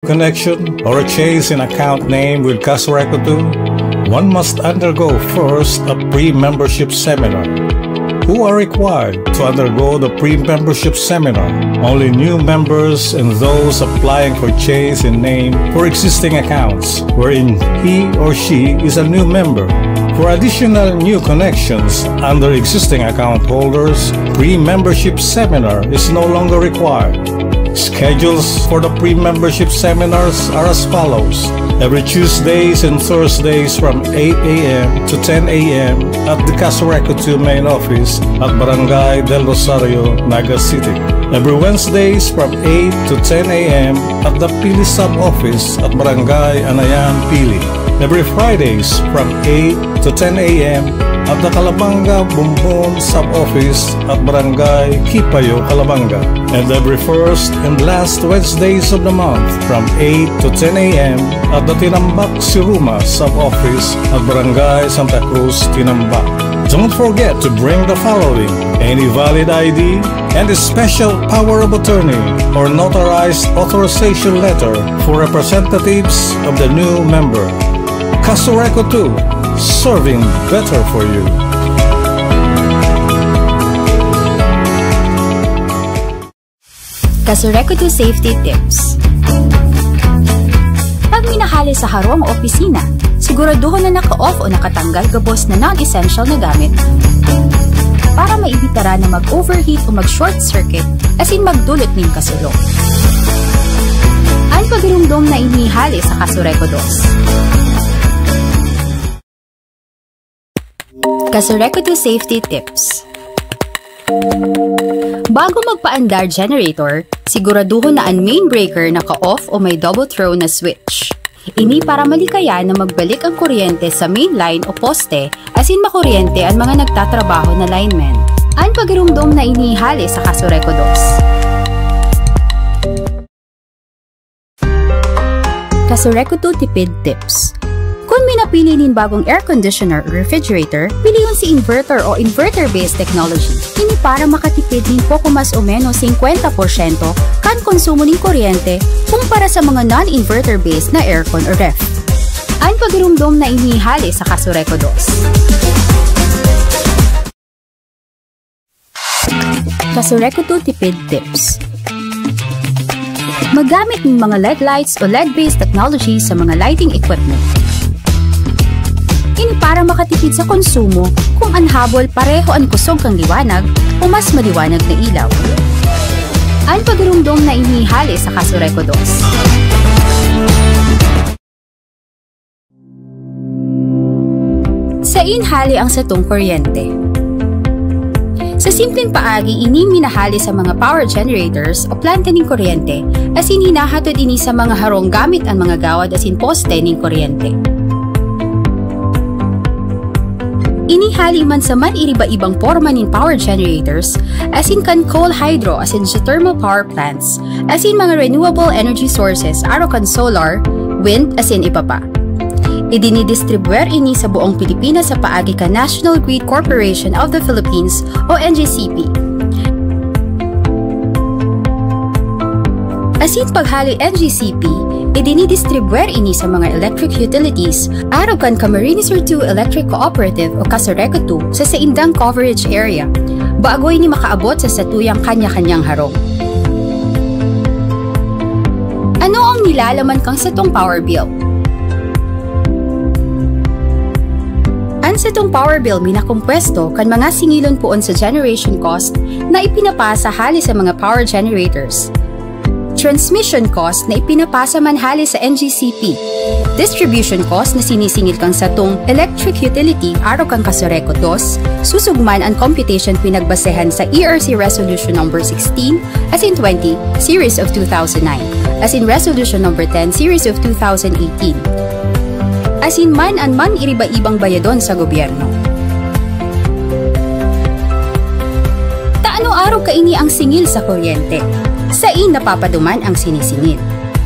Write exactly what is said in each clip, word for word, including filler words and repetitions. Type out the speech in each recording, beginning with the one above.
connection or a change in account name with Casureco two, one must undergo first a pre-membership seminar. Who are required to undergo the pre-membership seminar? Only new members and those applying for change in name for existing accounts wherein he or she is a new member. For additional new connections under existing account holders, pre-membership seminar is no longer required. Schedules for the pre-membership seminars are as follows. Every Tuesdays and Thursdays from eight a m to ten a m at the Casureco two main office at Barangay Del Rosario, Naga City. Every Wednesdays from eight to ten a m at the Pili Sub-Office at Barangay Anayan, Pili. Every Fridays from eight to ten a m at the Calabanga Bumbon Sub-Office at Barangay Kipayo, Calabanga. And every first and last Wednesdays of the month from eight to ten a m at the Tinambac Siruma Sub-Office at Barangay Santa Cruz, Tinambac. Don't forget to bring the following: any valid I D and a special power of attorney or notarized authorization letter for representatives of the new member. Casureco two, serving better for you. Casureco two Safety Tips. Pag minahali sa harong o opisina, siguraduhon na naka-off o nakatanggal gabos na non-essential na gamit. Para maibitara na mag-overheat o mag-short circuit, asin magdulot nin kasulo. An pagirumdom na inihali sa Casureco dos. Casureco two Safety Tips. Bago magpaandar generator, siguraduhon na an main breaker naka-off o may double throw na switch. Ini para malikayan na magbalik ang kuryente sa main line o poste, asin makuryente an mga nagtatrabaho na linemen. An pagirumdom na inihali sa Casureco dos. Casureco two Tipid Tips. Kun minapili nin bagong air conditioner o refrigerator, pilion si inverter o inverter-based technology. Ini para makatipid nin poko mas o menos singkwenta porsyento kan konsumo nin kuryente kumpara sa mga non-inverter-based na aircon o ref. An pagirumdom na inihali sa Casureco dos. Casureco two Tipid Tips. Maggamit ng mga L E D lights o L E D-based technology sa mga lighting equipment. Ini para makatipid sa konsumo kung an habol pareho an kusog kan liwanag o mas maliwanag na ilaw. An pagirumdom na inihali sa Casureco dos. Sain hale ang satong kuryente? Sa simpleng paagi, ini minahali sa mga power generators o planta nin kuryente, asin hinahatod ini sa mga harong gamit an mga gawad asin poste nin kuryente. Ini hale man sa man-iriba-ibang porma nin power generators, asin kan coal, hydro, asin geothermal power plants, asin mga renewable energy sources, arog kan solar, wind, asin iba pa. Idinidistribwer ini sa buong Pilipinas sa paagi kan National Grid Corporation of the Philippines o N G C P. Asin paghali N G C P, idinidistribwer ini sa mga electric utilities, arog kan Camarines Sur two Electric Cooperative o Casureco two sa saindang coverage area. Bago ini makaabot sa satuyang kanya-kanyang harong. Ano ang nilalaman kan satong power bill? An satong power bill minakompuesto kan mga singilon poon sa generation cost na ipinapasa hale sa mga power generators, transmission cost na ipinapasa man hale sa N G C P, distribution cost na sinisingil kan satong electric utility arog kan Casureco dos, susog man an computation pinagbasehan sa E R C Resolution Number sixteen asin twenty, Series of two thousand nine, asin Resolution Number ten, Series of two thousand eighteen. Asin man an man-iriba-ibang bayadon sa gobyerno. Ta ano arog kaini ang singil sa kuryente? Sain napapaduman ang sinisingil?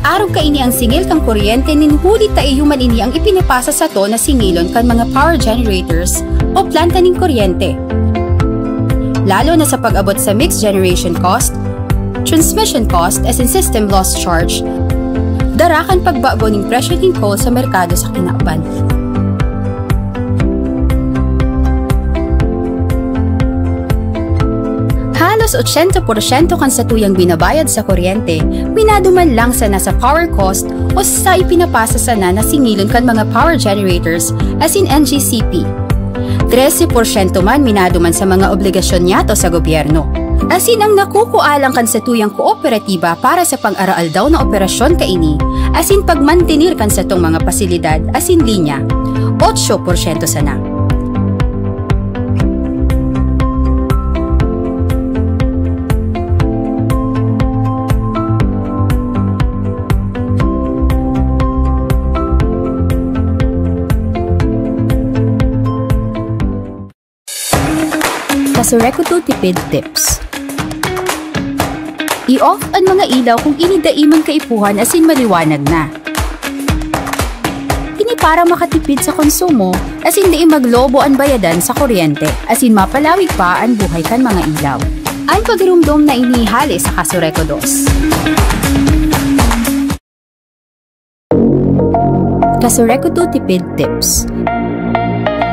Arog kaini ang singil kan kuryente nin huli ta iyo man ini ang ipinapasa sato na singilon kan mga power generators o planta nin kuryente. Lalo na sa pag-abot sa mixed generation cost, transmission cost asin system loss charge, dara kan pagbago nin presyo nin coal sa merkado sa kinaban. Halos ochenta porsyento kan satuyang binabayad sa kuryente, minaduman lang sana sa power cost o sa ipinapasa sana na singilon kan mga power generators, asin N G C P. Trese porsyento man minaduman sa mga obligasyon niyato sa gobyerno. Asin ang nakukua lang kan satuyang kooperatiba para sa pang-araaldaw na operasyon kaini, asin pagmantener kan satong mga pasilidad asin linya, otso porsyento sana. Casureco two Tipid Tips. I-off an mga ilaw kung ini dai man kaipuhan asin maliwanag na. Ini para makatipid sa konsumo, asin dai maglobo an bayadan sa kuryente, asin mapalawig pa an buhay kan mga ilaw. An pagrumdom na ini hale sa Casureco dos. Casureco two Tipid Tips.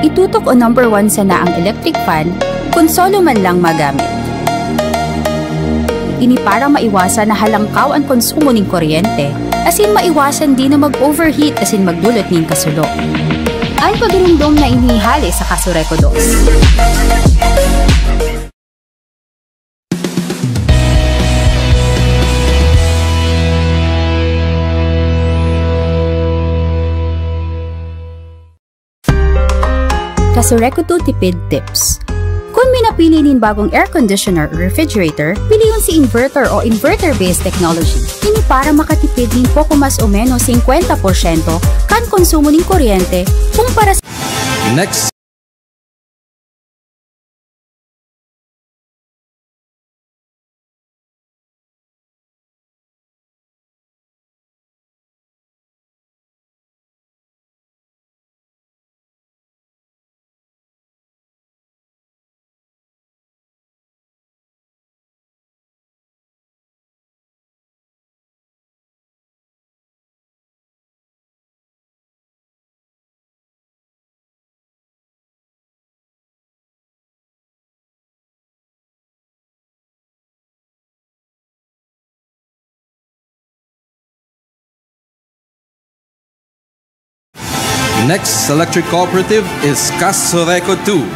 Itutok o number one sana ang electric fan kun solo man lang magamit. Ini para maiwasan na halangkaw an konsumo nin kuryente, asin maiwasan din na mag-overheat asin magdulot nin kasulo. An pagrumdom na ini hale sa Casureco dos. Casureco two Tipid Tips. Kun minapili nin bagong air conditioner o refrigerator, pilion si inverter o inverter-based technology. Ini para makatipid nin poko mas o menos singkwenta porsyento kan konsumo nin kuryente kumpara sa Next. Next electric cooperative is Casureco two.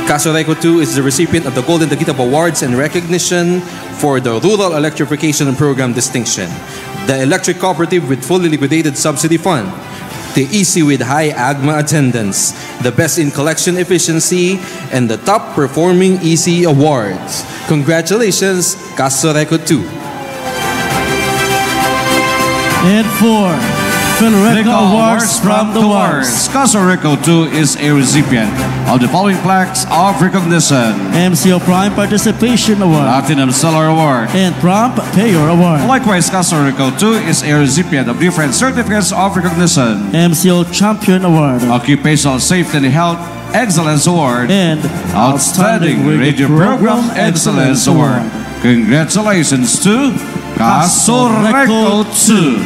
Casureco two is the recipient of the Golden Daguitap Awards and recognition for the Rural Electrification Program distinction. The electric cooperative with fully liquidated subsidy fund. The E C with high AGMA attendance. The best in collection efficiency and the top performing E C awards. Congratulations, Casureco two. And four, Philreco Awards from the Wars. Casureco two is a recipient of the following plaques of recognition. M C O Prime Participation Award. Platinum Seller Award. And Prompt Payer Award. Likewise, Casureco two is a recipient of different certificates of recognition. M C O Champion Award. Occupational Safety and Health Excellence Award. And Outstanding Radio Program Excellence Award. Congratulations to Casureco two.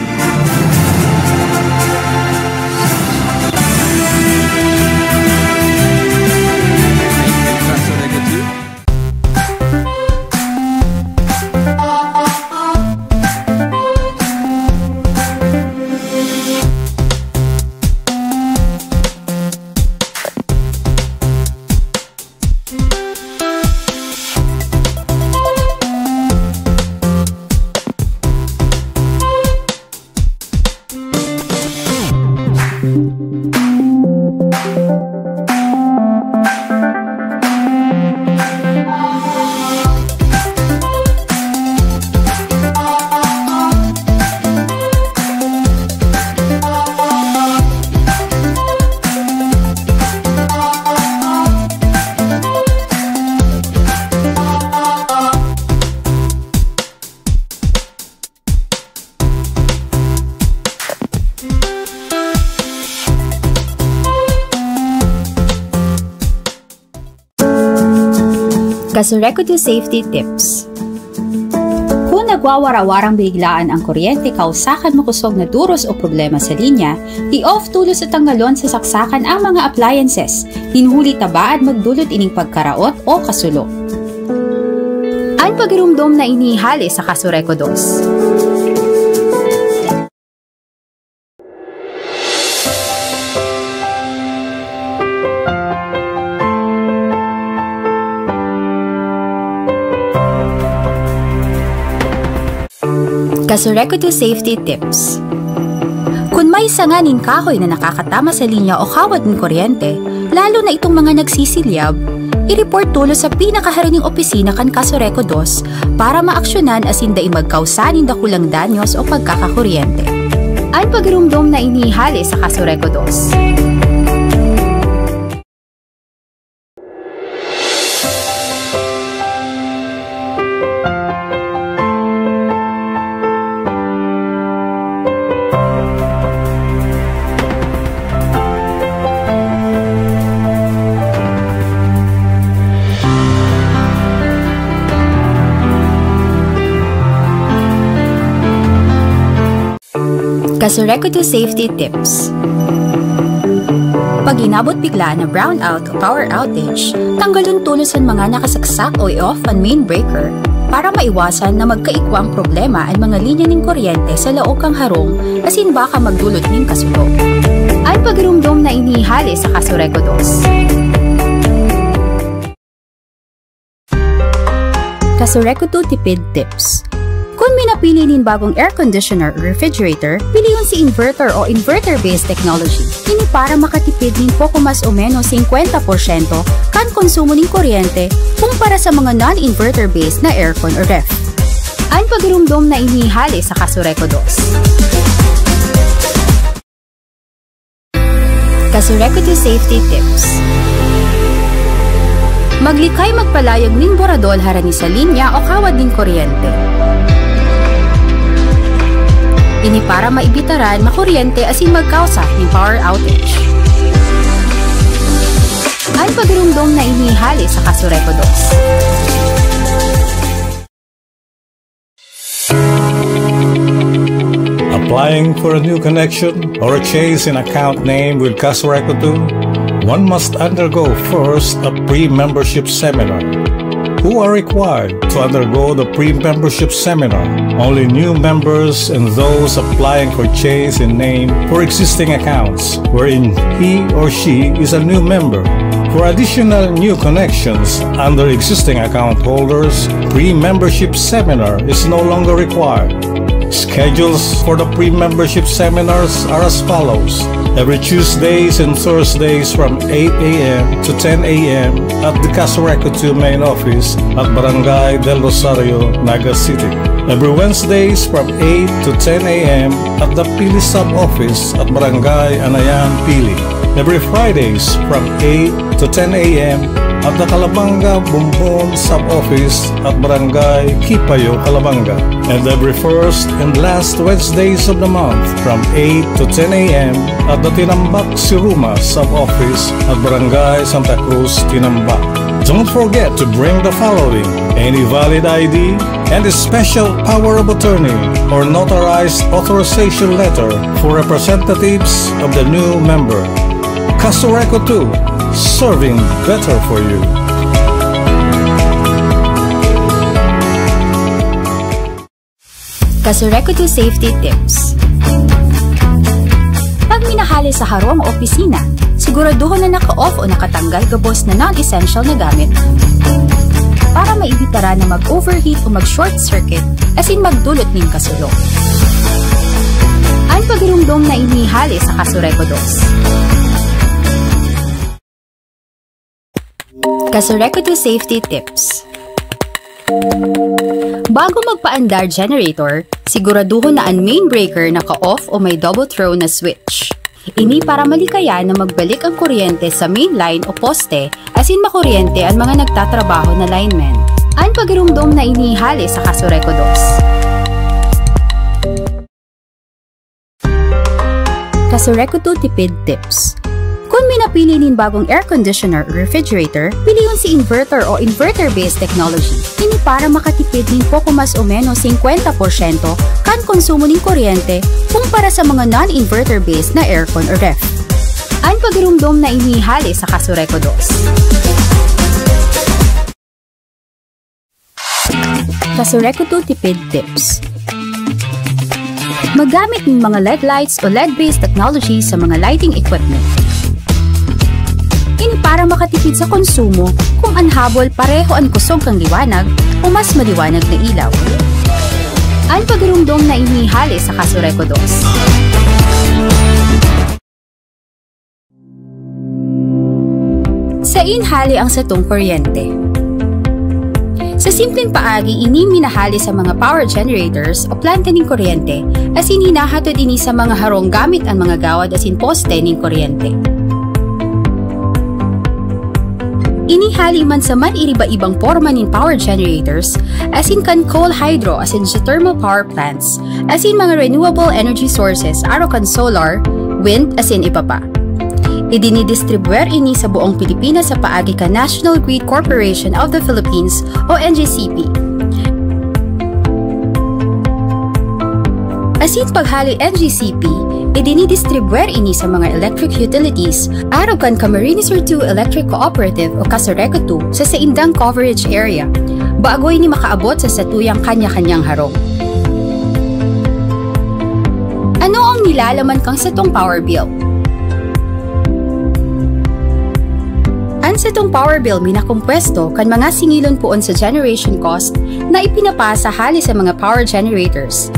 Casureco two Safety Tips. Kun nag Wawara-warang biglaan ang kuryente kausakan makosog na duros o problema sa linya, i-off tolos o tanggalon sa saksakan ang mga appliances. Nin huli ta baad magdulot ining pagkaraot o kasulo. An pagirumdom na ini hale sa Kaso Reko dos. Kaso Reko dos safety tips. Kun may sanga nin kahoy na nakakatama sa linya o kawad nin kuryente, lalo na itong mga nagsisilyab, i-report tolos sa pinakaharaning opisina kan Kaso Reko dos para maaksyonan asin dai magkausa nin dakulang danyos o pagkakakuryente. An pagirumdom na ini hale sa Kaso Reko dos. Kaso Reko dos safety tips. Pag inabot biglaan na brownout o power outage, tanggalon tolos an mga nakasaksak o i-off an main breaker para maiwasan na magkaigwa ang problema an mga linya nin kuryente sa laog kan harong asin baka magdulot nin kasulo. An pagirumdom na ini hale sa Kaso Reko dos. Kaso Reko dos tipid tips. Kun minapili nin bagong air conditioner o refrigerator, pilion si inverter o inverter-based technology. Ini para makatipid nin poko mas o menos singkwenta porsyento kan konsumo nin kuryente kumpara sa mga non-inverter-based na aircon o ref. An pagirumdom na ini hale sa Kaso Reko dos. Kaso Reko dos safety tips. Maglikay magpalayag nin boradol harani sa linya o kawad nin kuryente. Ini para maibitaran makuryente asin magkausa nin power outage. An pagirumdom na ini hale sa Kaso Reko dos. Applying for a new connection or a change in account name with Kaso Reko dos, one must undergo first a pre-membership seminar. Who are required to undergo the pre-membership seminar? Only new members and those applying for change in name for existing accounts wherein he or she is a new member. For additional new connections under existing account holders, pre-membership seminar is no longer required. Schedules for the pre-membership seminars are as follows. Every Tuesdays and Thursdays from eight a m to ten a m at the Kaso Reko dos main office at Barangay Del Rosario, Naga City. Every Wednesdays from eight to ten a m at the Pili Sub-Office at Barangay Anayan, Pili. Every Fridays from eight to ten a m at the Calabanga Bumbon Sub-Office at Barangay Kipayo, Calabanga. And every first and last Wednesdays of the month from eight to ten a m at the Tinambac Siruma Sub-Office at Barangay Santa Cruz, Tinambac. Don't forget to bring the following: any valid I D, and a special power of attorney or notarized authorization letter for representatives of the new member. Kaso Reko dos, serving better for you. Kaso Reko dos safety tips. Pag minahali sa harong o opisina, siguraduhon na naka-off o nakatanggal gabos na non-essential na gamit para maibitaran na mag-overheat o mag-short circuit asin magdulot nin kasulo. An pagirumdom na ini hale sa Kaso Reko dos. Kaso Reko dos safety tips. Bago magpaandar generator, siguraduhon na an main breaker naka-off o may double throw na switch. Ini para malikayan na magbalik ang kuryente sa main line o poste asin makuryente an mga nagtatrabaho na linemen. An pagirumdom na ini hale sa Kaso Reko dos. Kaso Reko dos tipid tips. Kun Minapili nin bagong air conditioner o refrigerator, pilion si inverter o inverter-based technology. Ini para makatipid nin poko mas o menos singkwenta porsyento kan konsumo nin kuryente kumpara sa mga non-inverter-based na aircon o ref. An pagirumdom na ini hale sa Kasureco dos. Kasureco two Tipid Tips. Maggamit ng mga L E D lights o L E D-based technology sa mga lighting equipment. Ini para makatipid sa konsumo kung an habol pareho an kusog kan liwanag o mas maliwanag na ilaw. An pagirumdom na ini hale sa Kasureco dos. Sain hale ang satong kuryente. Sa simpleng paagi, ini minahale sa mga power generators o planta nin kuryente, asin hinahatod ini sa mga harong gamit an mga gawad asin poste nin kuryente. Ini hale man sa man-iriba-ibang porma nin power generators, asin kan coal, hydro, asin geothermal power plants, asin mga renewable energy sources, arog kan solar, wind, asin iba pa. Idinidistribwer ini sa buong Pilipinas sa paagi kan National Grid Corporation of the Philippines o N G C P. Asin paghaloy N G C P, idinidistribwer ini sa mga electric utilities, arog kan Camarines Sur two Electric Cooperative o Kasureco two sa saindang coverage area, bago ini makaabot sa satuyang kanya-kanyang harong. Ano ang nilalaman kan satong power bill? An satong power bill minakompwesto kan mga singilon poon sa generation cost na ipinapasa hale sa mga power generators,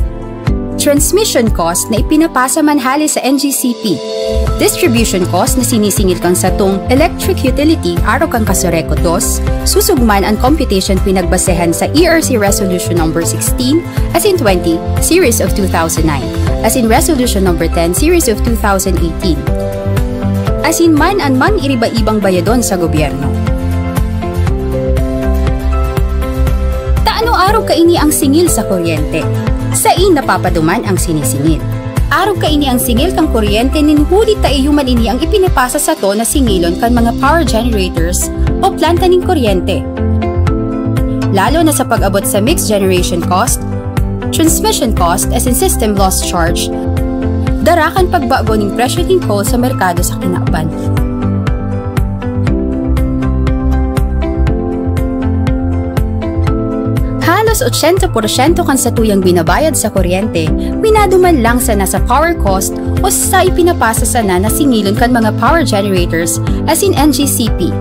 transmission cost na ipinapasa man hale sa N G C P, distribution cost na sinisingil kan satong electric utility arog kan Kasureco dos, susog man an computation pinagbasehan sa E R C Resolution Number sixteen asin twenty, Series of two thousand nine, asin Resolution Number ten, Series of two thousand eighteen, asin man an man-iriba-ibang bayadon sa gobyerno. Ta ano arog kaini ang singil sa kuryente? Sain napapaduman ang sinisingil? Arog kaini ang singil kan kuryente nin huli ta iyo man ini ang ipinapasa sato na singilon kan mga power generators o planta nin kuryente, lalo na sa pag-abot sa mixed generation cost, transmission cost, asin system loss charge, dara kan pagbago nin presyo nin coal sa merkado sa kinaban. Halos ochenta porsyento kan satuyang binabayad sa kuryente, minaduman lang sana sa power cost o sa ipinapasa sana na singilon kan mga power generators asin N G C P.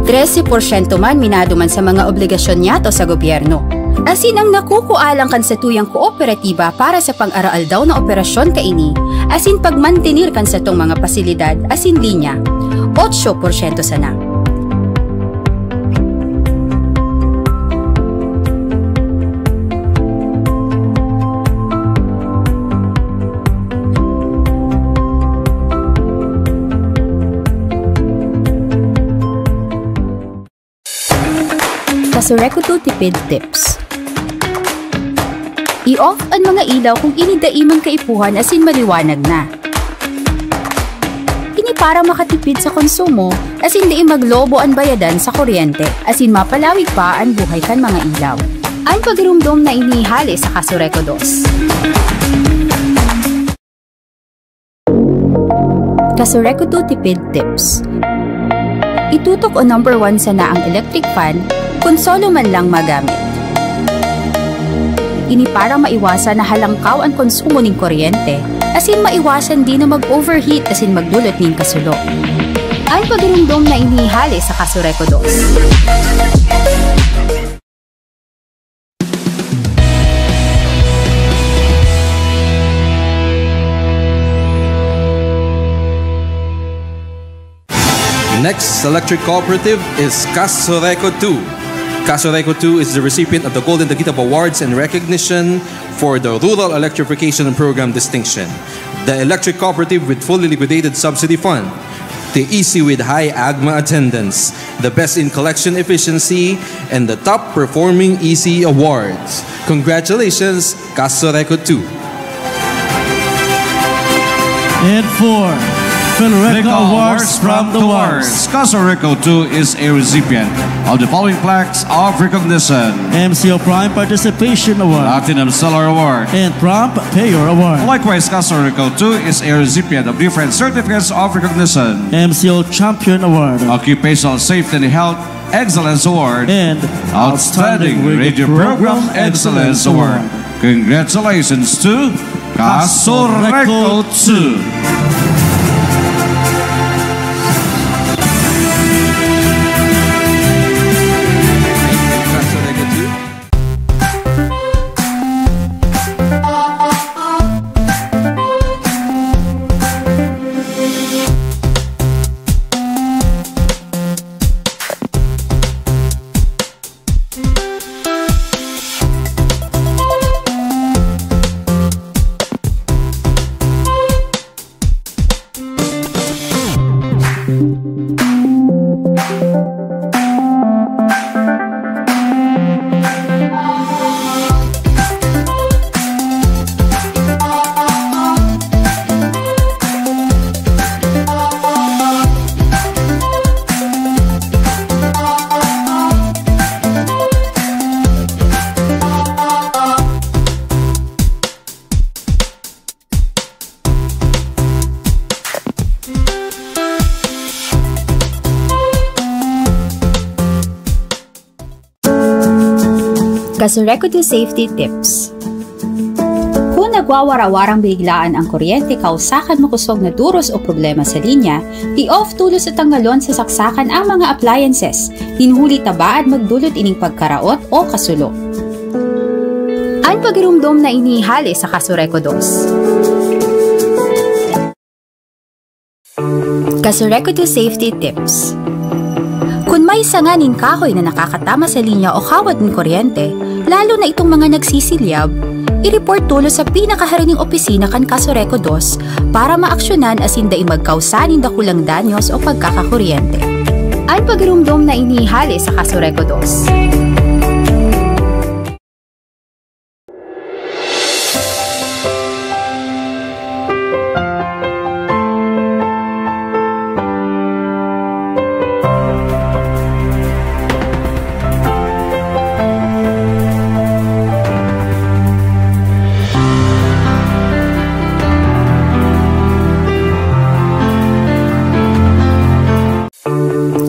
Trese porsyento man minaduman sa mga obligasyon niyato sa gobyerno. Asin ang nakukua lang kan satuyang kooperatiba para sa pang-araaldaw na operasyon kaini, asin pagmantener kan satong mga pasilidad asin linya, otso porsyento sana. Kasureco two Tipid Tips. I-off an mga ilaw kung ini dai man kaipuhan asin maliwanag na. Ini para makatipid sa konsumo, asin dai maglobo an bayadan sa kuryente, asin mapalawig pa an buhay kan mga ilaw. An pagirumdom na ini hale sa Kasureco dos. Kasureco two Tipid Tips. Itutok o number one sana ang electric fan kun solo man lang magamit. Ini para maiwasan na halangkaw an konsumo nin kuryente, asin maiwasan din na mag-overheat asin magdulot nin kasulo. An pagirumdom na ini hale sa Kasureco dos. Next electric cooperative is Kasureco two. Kasureco two is the recipient of the Golden Dagitap Awards in recognition for the Rural Electrification Program distinction, the electric cooperative with fully liquidated subsidy fund, the E C with high AGMA attendance, the best in collection efficiency, and the top performing E C awards. Congratulations, Kasureco two. And four. Reco Awards from the Wars. Casureco two is a recipient of the following plaques of recognition: M C O Prime Participation Award, Platinum Seller Award, and Prompt Payer Award. Likewise, Casureco two is a recipient of different certificates of recognition: M C O Champion Award, Occupational Safety and Health Excellence Award, and Outstanding Radio Program Excellence Award. Congratulations to Casureco two. Casureco two Safety Tips. Kun nagwawara-warang biniglaan ang kuryente kausa kan makosog na duros o problema sa linya, i-off tolos o tanggalon sa saksakan ang mga appliances, nin huli ta baad magdulot ining pagkaraot o kasulo. An pagiromdom na ini hale sa Casureco dos. Casureco two Safety Tips. Kun may sanga nin kahoy na nakakatama sa linya o kawad nin kuryente, lalo na itong mga nagsisilyab, i-report tolos sa pinakaharaning opisina kan Casureco dos para maaksyonan asin dai magkausa nin dakulang danyos o pagkakakuryente. An pagiromdom na ini hale sa Casureco dos.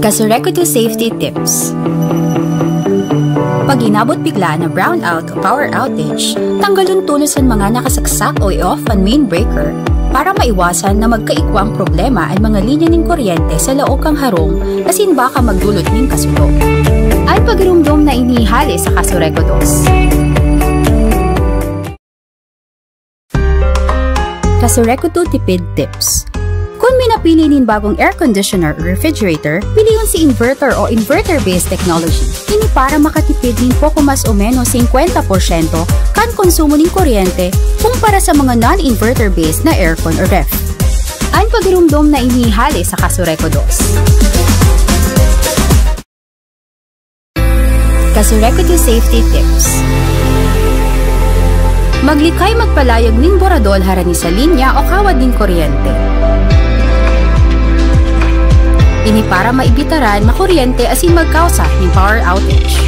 Casureco two Safety Tips. Pag inabot biglaan na brownout o power outage, tanggalon tolos an mga nakasaksak o i-off an main breaker para maiwasan na magkaigwa ang problema an mga linya nin kuryente sa laog kan harong asin baka magdulot nin kasulo. An pagiromdom na ini hale sa Casureco dos. Casureco two Tipid Tips. Kun minapili nin bagong air conditioner o refrigerator, pilion si inverter o inverter-based technology. Ini para makatipid nin poko mas o menos singkwenta porsyento kan konsumo nin kuryente kumpara sa mga non-inverter-based na aircon o ref. An pagiromdom na ini hale sa Casureco dos. Casureco two Safety Tips. Maglikay magpalayag nin boradol harani sa linya o kawad nin kuryente. Ini para maibitaran makuryente asin magkausa nin power outage.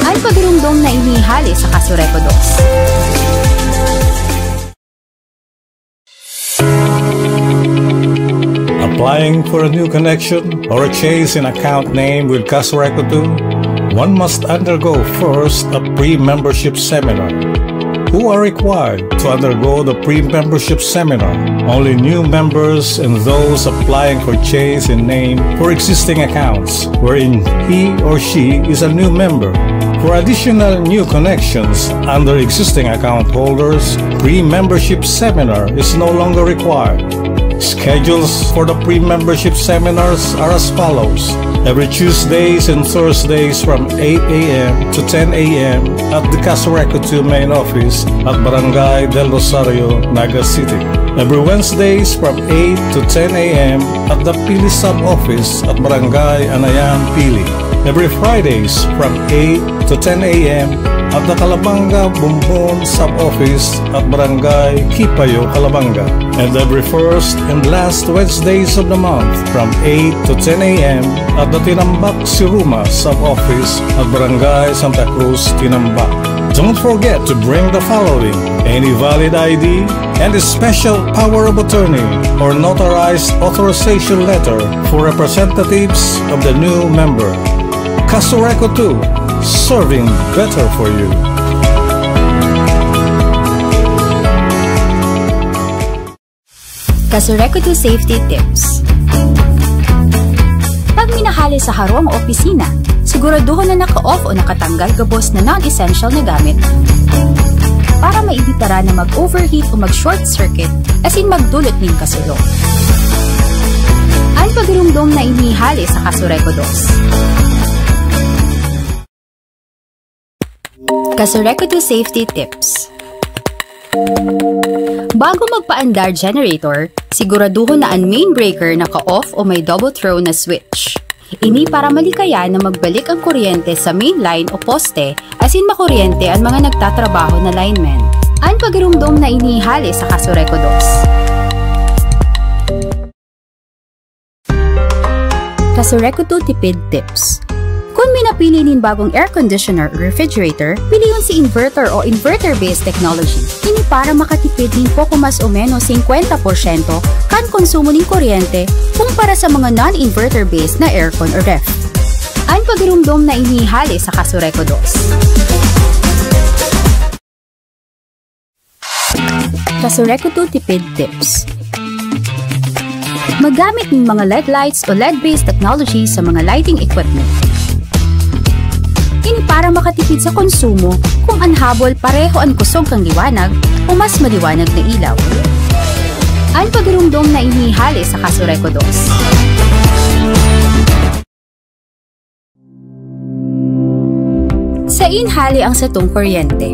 An pagiromdom na ini hale sa Casureco dos. Applying for a new connection or a change in account name with Casureco two, one must undergo first a pre-membership seminar. Who are required to undergo the pre-membership seminar? Only new members and those applying for change in name for existing accounts wherein he or she is a new member. For additional new connections under existing account holders, pre-membership seminar is no longer required. Schedules for the pre-membership seminars are as follows. Every Tuesdays and Thursdays from eight a m to ten a m at the Casureco two main office at Barangay Del Rosario, Naga City. Every Wednesdays from eight to ten a m at the Pili Sub-Office at Barangay Anayan, Pili. Every Fridays from eight to ten a m at the Calabanga Bumbon Sub-Office at Barangay Kipayo, Calabanga. And every first and last Wednesdays of the month from eight to ten a m at the Tinambac Siruma Sub-Office at Barangay Santa Cruz, Tinambac. Don't forget to bring the following: any valid I D and a special power of attorney or notarized authorization letter for representatives of the new member. Kasureco two, serving better for you. Kasureco two Safety Tips. Pag minahali sa harong o opisina, siguraduhon na naka-off o nakatanggal gabos na non-essential na gamit para maibitara na mag-overheat o mag-short circuit asin magdulot nin kasulo. An pagirumdom na inihali sa Kasureco dos. Kasureco two Safety Tips. Bago magpaandar generator, siguraduhon na an main breaker naka-off o may double throw na switch. Ini para malikayan na magbalik ang kuryente sa main line o poste asin makuryente an mga nagtatrabaho na linemen. An pagirumdom na inihali sa Kasureco dos. Kasureco two Tipid Tips. Kun minapili nin bagong air conditioner o refrigerator, pilion si inverter o inverter-based technology. Ini para makatipid nin poko mas o menos singkwenta porsyento kan konsumo nin kuryente kumpara sa mga non-inverter-based na aircon o ref. An pagirumdom na inihali sa Kasureco dos. Kasureco two Tipid Tips. Maggamit nin mga led lights o led-based technology sa mga lighting equipment. Ini para makatipid sa konsumo kung an habol pareho an kusog kan liwanag o mas maliwanag na ilaw. An pagirumdom na inihali sa Kasureco dos. Sain hale ang satong kuryente.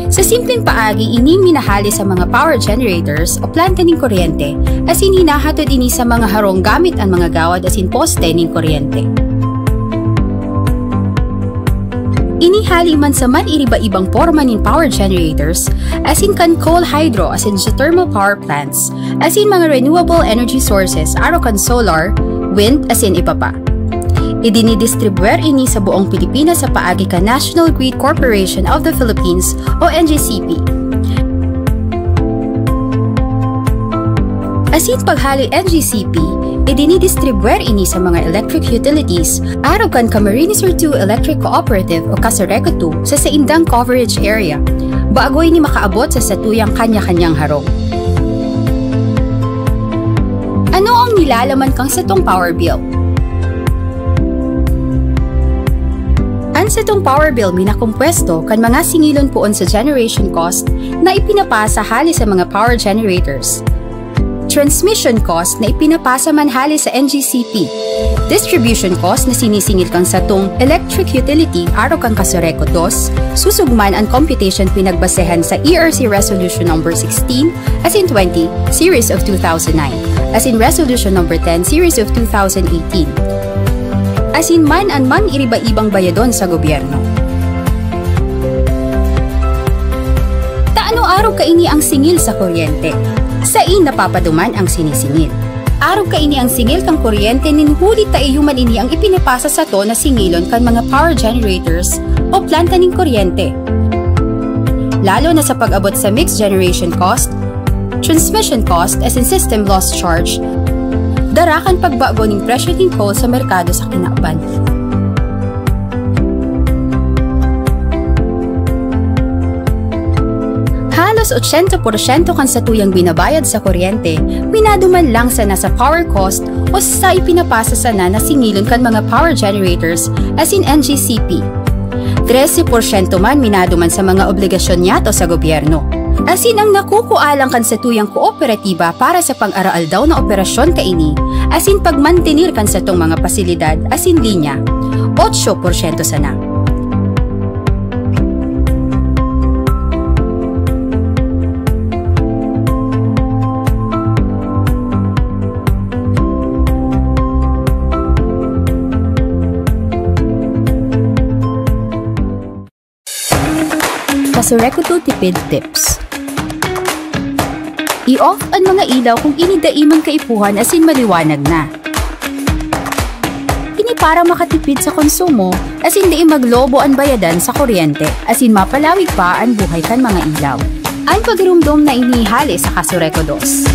Sa simpleng paagi, ini minahali sa mga power generators o planta nin kuryente, asin hinahatod ini sa mga harong gamit an mga gawad asin poste nin kuryente. Ini hale man sa man-iriba-ibang porma nin power generators, asin kan coal, hydro, asin geothermal power plants, asin mga renewable energy sources, arog kan solar, wind, asin iba pa. Idinidistribwer ini sa buong Pilipinas sa paagi kan National Grid Corporation of the Philippines o N G C P. Asin paghali N G C P, idinidistribwer ini sa mga electric utilities, arog kan Camarines Sur two Electric Cooperative o Kasureco two sa saindang coverage area, bago ini makaabot sa satuyang kanya-kanyang harong. Ano ang nilalaman kan satong power bill? An satong power bill minakompuesto kan mga singilon poon sa generation cost na ipinapasa hale sa mga power generators, transmission cost na ipinapasa man hale sa N G C P, distribution cost na sinisingil kan satong electric utility arog kan Kasureco dos, susog man an computation pinagbasehan sa E R C Resolution Number sixteen asin twenty, Series of two thousand nine, asin Resolution Number ten, Series of two thousand eighteen, asin man an man-iriba-ibang bayadon sa gobyerno. Ta ano arog kaini ang singil sa kuryente? Sain napapaduman ang sinisingil? Arog kaini ang singil kan kuryente nin huli ta iyo man ini ang ipinapasa sato na singilon kan mga power generators o planta nin kuryente, lalo na sa pag-abot sa mixed generation cost, transmission cost, asin system loss charge, dara kan pagbago nin presyo nin coal sa merkado sa kinaban. Halos ochenta porsyento kan satuyang binabayad sa kuryente, minaduman lang sana sa power cost o sa ipinapasa sana na singilon kan mga power generators asin N G C P. Trese porsyento man minaduman sa mga obligasyon niyato sa gobyerno. Asin ang nakukua lang kan satuyang kooperatiba para sa pang-araaldaw na operasyon kaini, asin pagmantener kan satong mga pasilidad asin linya, otso porsyento sana. Kasureko two Tipid Tips. I-off an mga ilaw kung ini dai man kaipuhan asin maliwanag na. Ini para makatipid sa konsumo asin dai maglobo an bayadan sa kuryente asin mapalawig pa an buhay kan mga ilaw. An pagirumdom na ini hale sa Kasureko dos.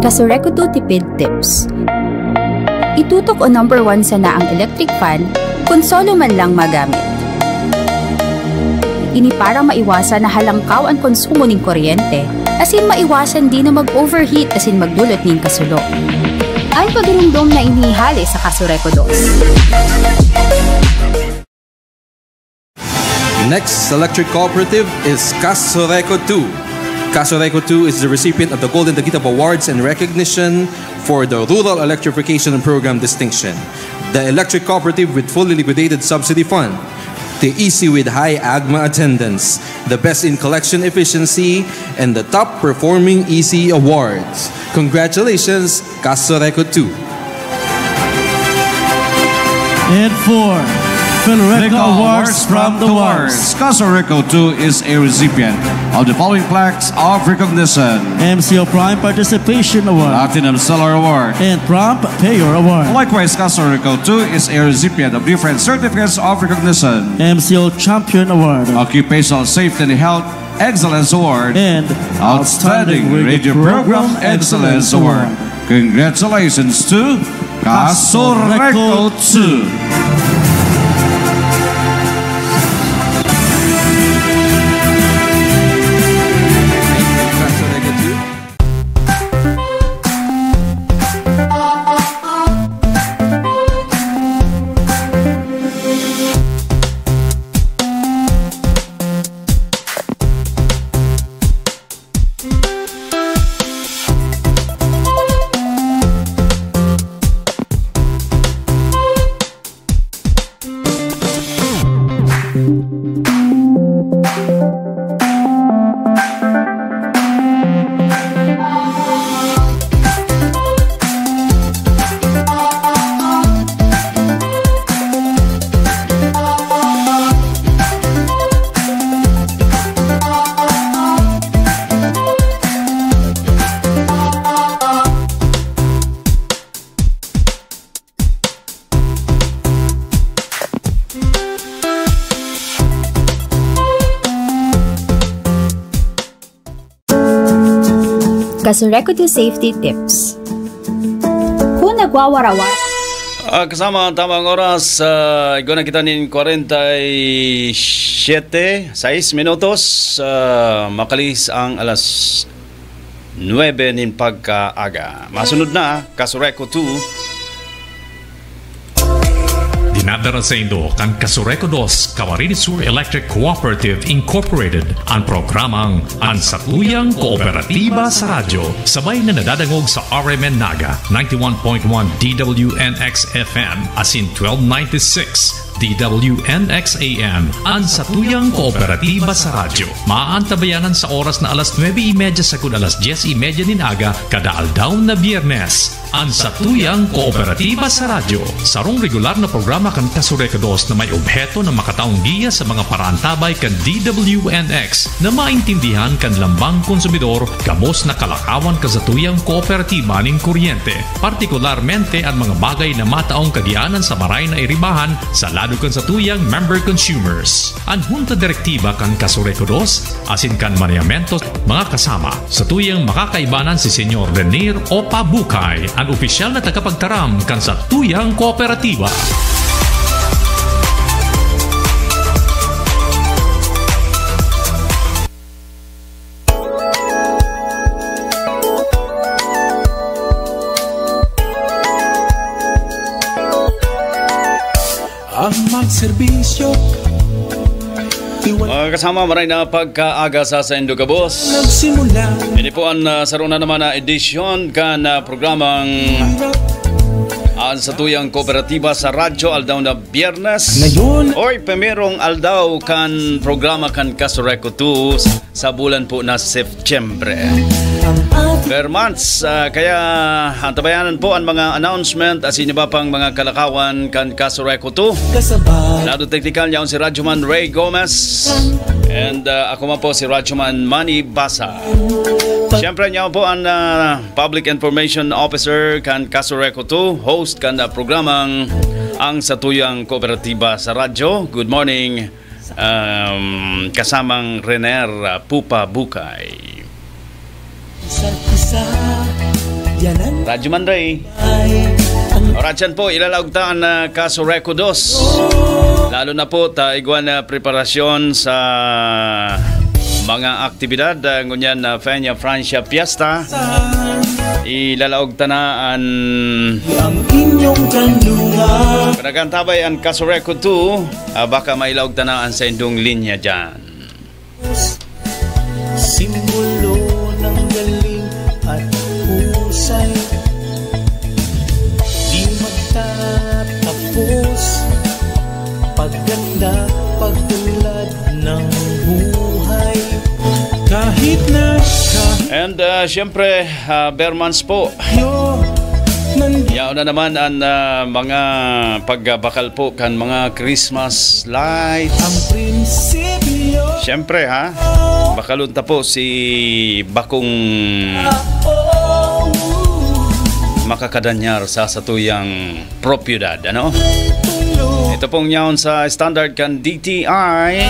Kasureko two Tipid Tips. Itutok o number one sana ang electric fan kun solo man lang magamit. Ini para maiwasan na halangkaw an konsumo nin kuryente, asin maiwasan din na mag-overheat asin magdulot nin kasulo. An pagirumdom na ini hale sa Kasureko dos. Next electric cooperative is Kasureko two. Kasureko two is the recipient of the Golden Tagitab Awards and recognition for the Rural Electrification Program distinction. The electric cooperative with fully liquidated subsidy fund, the E C with high AGMA attendance, the best in collection efficiency, and the top performing E C awards. Congratulations, Kasureko two. And four, Federico Awards from the Wars. Kasureko two is a recipient of the following plaques of recognition. M C O Prime Participation Award. Platinum Seller Award. And Prompt Payer Award. Likewise, Kasureko two is a recipient of different certificates of recognition. M C O Champion Award. Occupational Safety and Health Excellence Award. And Outstanding Radio Program Excellence Award. Congratulations to Kasureko two. Kasureko two Safety Tips. Kun nagwawarawara. Ah, kasama ang tamang oras, ah, igwa na kita nin kwarenta y siyete, sais minutos, ah, makalihis ang alas nuebe nin pagkaaga. Masunod na, Kasureko two. Dinadara saindo kan Kasureko dos, Camarines Sur Electric Cooperative Incorporated, an programang An Satuyang Kooperatiba sa Radyo, sabay na nadadangog sa R M N Naga, ninety-one point one D W N X F M, asin twelve ninety-six D W N X A M, An Satuyang Kooperatiba sa Radyo. Maaantabayanan sa oras na alas nuebe y media sagkod alas dyes y media nin aga, kada aldaw na Byernes. An Satuyang Kooperatiba sa Radyo, sarong regular na programa kan Kasureko dos na may obheto na makataong giya sa mga paraantabay kan D W N X na maintindihan kan lambang konsumidor gabos na kalakawan kan satuyang kooperatiba nin kuryente, partikularmente an mga bagay na mataong kagianan sa maray na iribahan sa lado kan satuyang member consumers. An Hunta Direktiba kan Kasureko dos asin kan Maneamentos, mga kasama, satuyang makakaibanan si Senyor Renier Opa Bukay, an opisyal na tagapagtaram kan satuyang kooperatiba. Ang magserbisyo. Mga kasama, maray na pagkaaga sa saindo gabos. Nagsimula. Ini po ang, ah, saro na naman na edisyon kan, ah, programang, ah, Sa tuyang kooperatiba sa radyo, aldaw na Biyernes. Ngayon. Oy, primerong aldaw kan programa kan Kasureko two sa bulan po na September. Per months, ah, kaya antabayanan po ang mga announcement at iba pang mga kalakawan kan Kasureko two. Lado teknikal niya si Radyoman Ray Gomez. And ah, ako man po si Radyoman Manny Basa. Siyempre, niya po ang ah, Public Information Officer kan Kasureko two, host kan ah, programang Ang Satuyang Kooperatiba sa Radyo. Good morning, um, kasamang Rener ah, Pupa Bukay. Radyo Man Ray. Oras yan po, ilalaog ta an ah, Kasureko two. Lalo na po, ta igwa na preparasyon sa mga aktibidad, ah, ngunyan na Peña Francia Fiesta. Ilalaog ta na an Ang inyong kanlungan. Panagantabay an Kasureko two, ah, baka mailaog ta na an saindong linya dyan. Simbolo ng galing at husay. Di magtatapos. Paganda, pagtulad ng buhay. Kahit na, kahit And uh, siyempre, uh, Bermans po. Yaon na naman ang uh, mga pagbakal po kan mga Christmas lights. Siyempre ha, bakalon ta po si bakong makakadanyar sa satuyang propiedad, ano? Ito pong yaon sa standard kan D T I,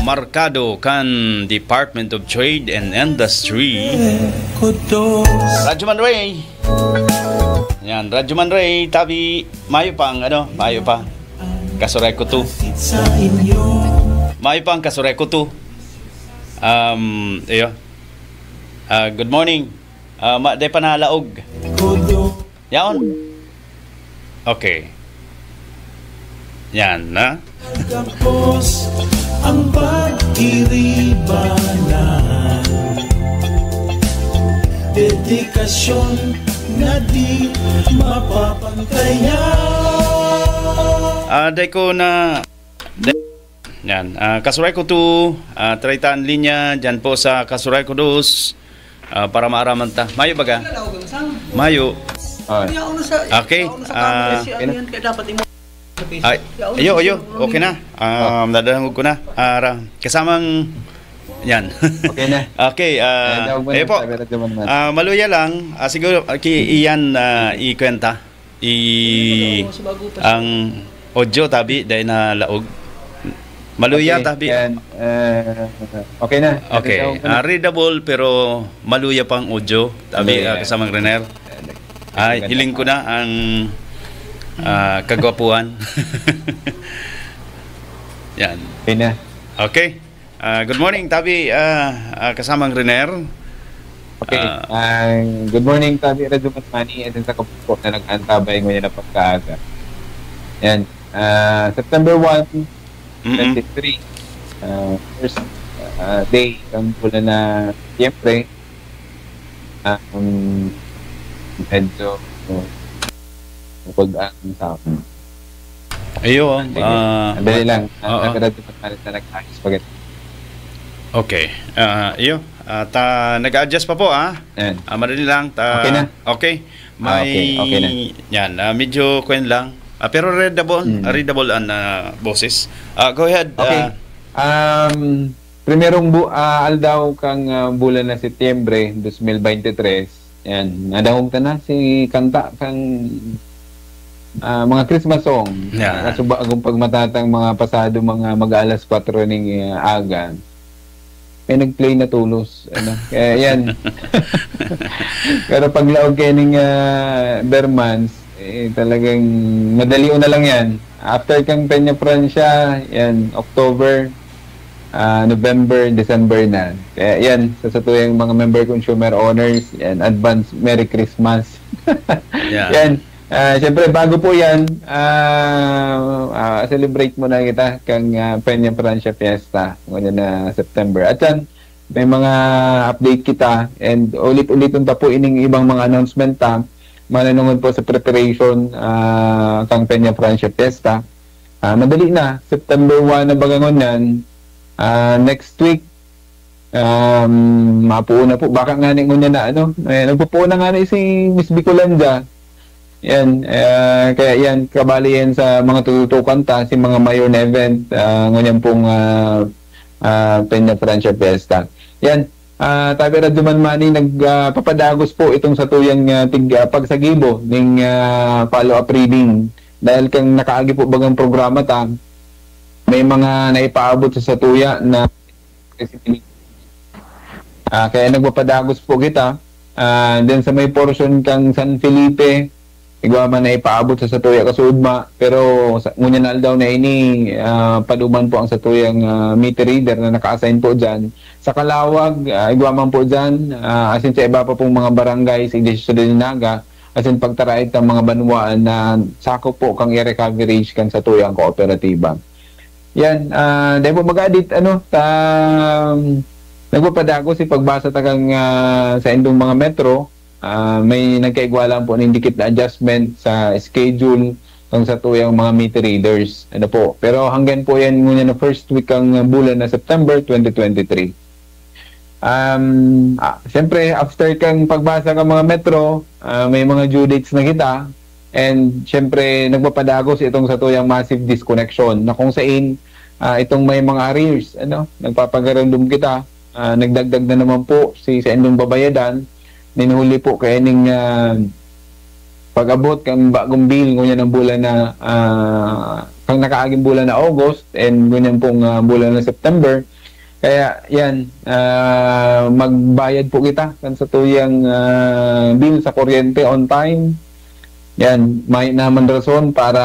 markado kan Department of Trade and Industry. Radyo Man Ray. Yan, Radyo Man Ray, tabi, mayo pa ang ano, mayo pa. Kasureko two. Mayo pa ang Kasureko two. Um, iyo. Ah, good morning. Ah, ma, de pa nalaog. Yaon. Okay. Yan, na? Ang pagkiribanan, dedikasyon na di mapapantayan. Ah, dai ko na, dai, yan. Ah, Kasureko two, ah, treinta an linya, dyan po sa Kasureko dos. Ah, para maaraman ta. Mayo baga? Mayo. Okay. Ah, okay na. Ay, iyo, iyo. Okay na. Ah, nadadangog ko na. Ah, ra, kasamang yan. Okay na. Okay, ah, eh po. Ah, maluya lang. Ah, siguro, okay, iyan, ah, ikwenta. I, ang audio tabi, dai na laog. Maluya tabi. Yan, eh, okay na. Okay. Ah, readable pero maluya pang audio. Tabi, ah, kasamang Rener. Ay, hiling ko na ang ah, kagwapuhan. Yan. Okay na. Okay. Ah, good morning, tabi, ah, ah, kasamang Rener. Okay. Ah, good morning, tabi, Radyo Manmani, at sa kapupo na nag-aantabay ngayon na pagkaaga. Yan. Ah, September one, twenty-three. Ah, first ah, day ng bulan na siyempre, ah, um, medyo bukod ang sound. Ayo, ah, Sige. ah, Sandali ma- lang. Ah, oo. Nagkaradyo pa tayo sa nag-ayos pa ganito. Okay. Ah, iyo. Ah, ta, nag-adjust pa po, ah. Ayan. Ah, madali lang. Ta, Okay na. Okay. Ah, okay. May, Okay na. yan. Ah, medyo kwen lang. Ah, pero readable, Mm. readable ang ah, boses. Ah, go ahead. Okay. Ah, Um, primerong bu-, ah, aldaw kang ah, bulan na Setyembre, dos mil beintitres. Yan, nadangog ta na si kanta kang ah, mga Christmas song. Yeah. Kaso ba, agong pagmatatang mga pasado, mga mag-aalas kwatro ning ah, aga, may nag-play na tolos. Ano? Kaya yan. Pero paglaog kayo ning ah, Bermans, eh, talagang madali na lang yan. After kang Peña Francia, yan, October, ah, November, December na. Kaya yan, sa satuyang mga member consumer owners, yan, advance Merry Christmas. Yeah. Yan. Ah, siyempre, bago po yan, ah, ah, celebrate muna kita kang ah, Peña Francia Fiesta, ngayon na September. At yan, may mga update kita and ulit-ulitin pa po ining ibang mga announcement ta. mananungod po sa preparation, ah, kang Peña Francia Fiesta. Ah, madali na, September one na baga ngunyan. Ah, next week, um, mapuo na po. Baka nga ni ngunyan na ano, eh, nagpupuo na nga ni si Miss Bicolandia. Yan, ah, kaya yan, kabali yan sa mga tututukan ta, si mga mayor na event, ah, ngunyan pong, ah, ah, Peña Francia Fiesta. Yan, ah, tabi Radyo Man Manny, nag, ah, papadagos po itong satuyang, ah, tig, ah, pagsagibo ning, ah, follow-up reading. Dahil kang nakaagi po bagang programa ta, may mga naipaabot sa satuya na Ah, kaya nagpapadagos po kita. Ah, dyan sa may portion kang San Felipe, igwa man na ipaabot sa satuya kasudma, pero sa, ngunyan na aldaw na ini, ah, paduman po ang satuyang, ah, meter reader na naka-assign po dyan. Sa Calawag, ah, igwa man po dyan, ah, asin sa iba pa pong mga barangay sa Iglesia de Naga, asin pagtaraid ng mga banwaan na sakop po kang area coverage kan satuyang kooperatiba. Yan, ah, dahil po mag-adit, ano, ta, nagpapadagos si pagbasa ta kang, ah, sa indong mga metro, ah, may nagkaigwa lang po ning dikit na adjustment sa schedule kang satuyang mga meter readers. Ano po? Pero hanggang po yan ngunyan na first week kang bulan na September twenty twenty-three. Um, ah, siyempre, after kang pagbasa kang mga metro, ah, may mga due dates na kita. And siyempre, nagpapadagos itong satuyang massive disconnection na kung sain, ah, itong may mga arrears, ano, nagpapagarandom kita, ah, nagdagdag na naman po si sa indong babayadan, ninhuli po kaya ning, ah, pag-abot kang bagong bill, ngunyan ang bulan na, ah, kang nakaaging bulan na August, and ngunyan pong, ah, bulan na September. Kaya yan, ah, magbayad po kita kan satuyang, ah, bill sa kuryente on time. Yan, may naman rason para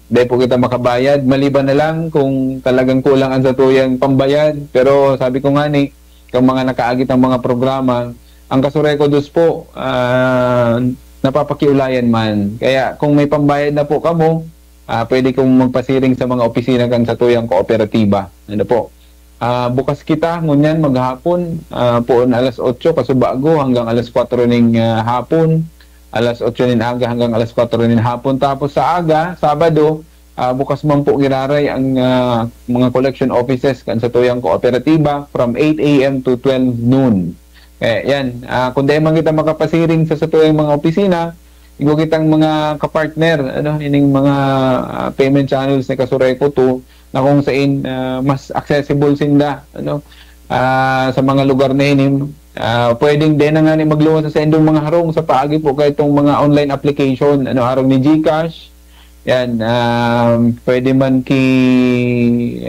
di po kita makabayad. Maliban na lang kung talagang kulang ang satuyang pambayad. Pero sabi ko nga ni, kang mga nakaagit ang mga programa, ang Kasureco dos po, ah, napapakiulayan man. Kaya kung may pambayad na po kamo, ah, pwede kong magpasiring sa mga opisina kan satuyang kooperatiba. Ano po? Ah, bukas kita ngunyan maghapon, ah, poon alas otso kasubago hanggang alas kwatro ning, ah, hapon, alas otso nin aga hanggang alas kwatro nin hapon. Tapos sa aga, Sabado, ah, bukas man po giraray ang, ah, mga collection offices kan satuyang kooperatiba from eight a m to twelve noon. Eh, yan. Ah, kung dai man kita makapasiring sa satuyang mga opisina, igwa kitang mga kapartner, ano, ining mga, ah, payment channels ni Kasureco two, na kung sain, ah, mas accessible sinda, ano, ah, sa mga lugar na ini. Ah, pwedeng dai na ngani magluwas sa saindong mga harong sa paagi po kaitong mga online application, ano, harong ni GCash, yan, um, pwede man ki,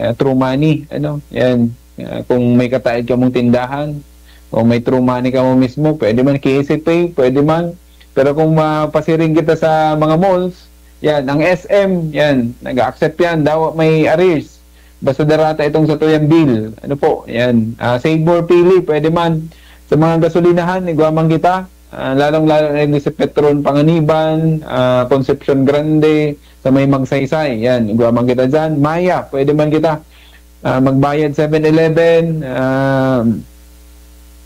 ah, True Money, ano, yan. Ah, kung may kataid kamong tindahan, o may True Money kamo mismo, pwede man ki Easy Pay, pwede man. Pero kung mapasiring kita sa mga malls, yan, ang S M, yan, nag-accept yan, dawa may arrears. Basta darata itong satuyang bill. Ano po, yan. Ah, Save More Pili, pwede man. Sa mga gasolinahan, igwa man kita. Ah, lalong-lalo na yung sa Petron Panganiban, ah, Concepcion Grande, sa may Magsaysay. Yan, igwa man kita dyan. Maya, pwede man kita, ah, magbayad seven eleven, ah,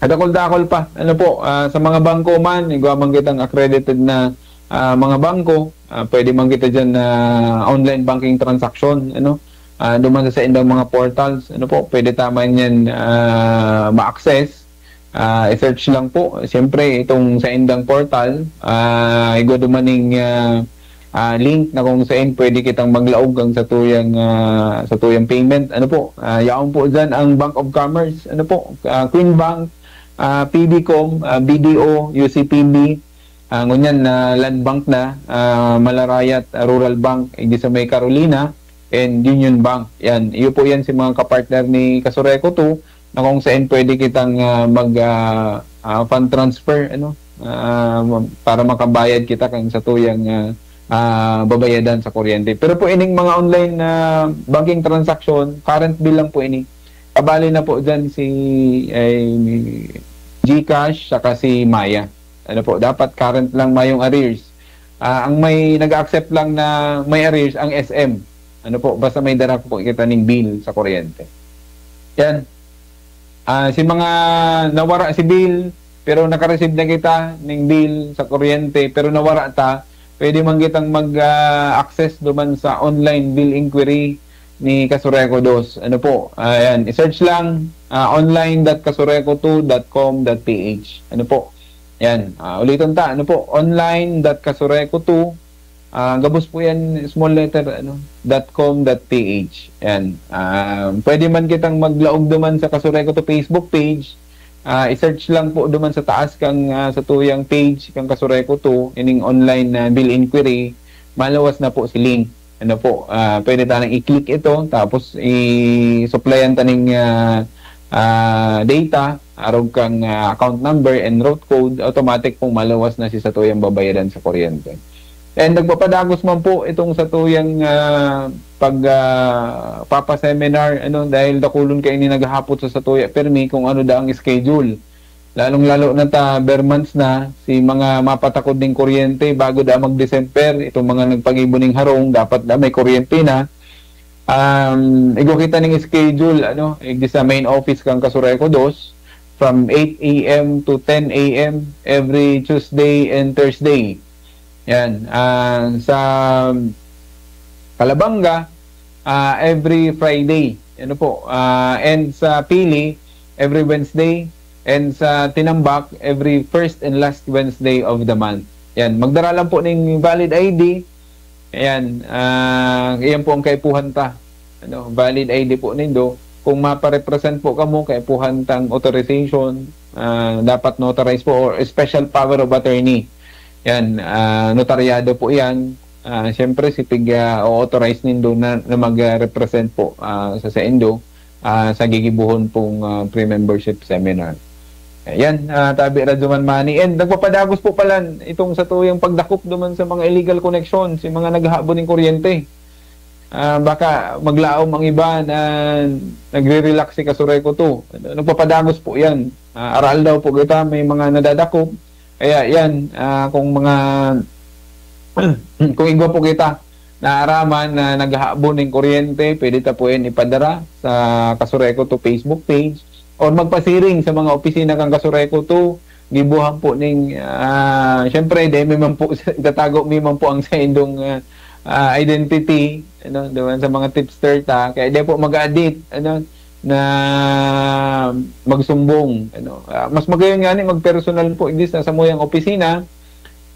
dakol-dakol pa. Ano po, ah, sa mga bangko man, igwa man kitang accredited na, ah, mga bangko, ah, pwede man kita dyan na online banking transaction, ano, ah, duman sa saindang mga portals, ano po, pwede ta man yan, ah, ma-access. Ah, i-search lang po, siyempre, itong saindang portal, ah, igwa duman ning, ah, ah, link na kung saan pwede kitang maglaog ang satuyang, ah, satuyang payment. Ano po, ah, yaon po dyan ang Bank of Commerce, ano po, ah, Queen Bank, ah, PBCOM, ah, BDO, UCPB, ah, ngunyan na Land Bank na, ah, Malarayat, ah, Rural Bank, eh, di sa may Carolina, and Union Bank. Yan, iyo po yan si mga kapartner ni Kasureco two, na kung saan pwede kitang, ah, mag, ah, ah, fund transfer, ano, ah, para makabayad kita kan satuyang, ah, ah, babayadan sa kuryente. Pero po ining mga online na banking transaction, current bill lang po ini. Kabali na po dyan si, eh, GCash saka si Maya. Ano po, dapat current lang, mayong arrears. Ah, ang may nag-accept lang na may arrears, ang S M. Ano po, basta may dara po kita ning bill sa kuryente. Yan. Ah, si mga nawara si bill, pero naka-receive na kita ning bill sa kuryente, pero nawara ta, pwede man kitang mag, ah, access duman sa online bill inquiry ni Kasureco dos. Ano po? Ayan, i-search lang, ah, online dot kasureco two dot com dot P H. Ano po? Ayan, ah, ulitin ta, ano po? Online dot kasureco two, ah, gabos po yan, small letter, ano, dot com dot P H. Ayan. Ah, pwede man kitang maglaog duman sa Kasureco two Facebook page. Ah, i-search lang po duman sa taas kang, ah, satuyang page kang Kasureco two, ining online na bill inquiry, maluwas na po si link. Ano po, ah, pwede tanang i-click ito, tapos i-supplyan ta ning, ah, ah, data, arog kang, ah, account number and route code, automatic pong maluwas na si satuyang babayadan sa kuryente. And nagpapadagos man po itong satuyang, ah, pag, ah, papaseminar, ano, dahil dakulon kaini naghahapot sa satuya pirmi kung ano daang schedule. Lalong-lalo na ta, ber months na, si mga mapatakod ning kuryente, bago da mag-December, itong mga nagpagibo ning harong, dapat da may kuryente na. Um, igwa kita ning schedule, ano, igdi sa main office kang Kasureco dos, from eight A M to ten A M every Tuesday and Thursday. Yan. Ah, sa Calabanga, ah, every Friday. Ano po? Ah, and sa Pili, every Wednesday. And sa Tinambac, every first and last Wednesday of the month. Yan. Magdara lang po ning valid I D. Ayan. Ah, iyan po ang kaipuhan ta. Ano, valid I D po nindo. Kung maparepresent po kamo, kaipuhan tang authorization, ah, dapat notarized po or special power of attorney. Yan, ah, notaryado po yan. Ah, siyempre, si pig, ah, o-authorize nindo na, na mag-represent po, ah, sa saindo, ah, sa gigibuhon pong, ah, pre-membership seminar. Ayan, ah, tabi Radyo Man Money. And nagpapadagos po pala itong satuyang pagdakop duman sa mga illegal connection, si mga naghahabon ng kuryente. Ah, baka maglaom ang iba na nagre-relax si Kasureco two. Ano, nagpapadagos po yan. Ah, aral daw po kita, may mga nadadakop. Kaya yan, ah, kung mga, kung igwa po kita naaraman na naghahabon ng kuryente, pwede ta po yan ipadara sa Kasureco two Facebook page or magpasiring sa mga opisina kang Kasureco two. Gibuhan po ning, ah, siyempre, dai mi man po, itatago mi man po ang saindong, ah, ah, identity, ano, duman sa mga tipster ta. Kaya dai po mag-aadit, ano, na magsumbong, ano. Ah, mas magayon nga ni magpersonal po, igdi sa samuyang opisina,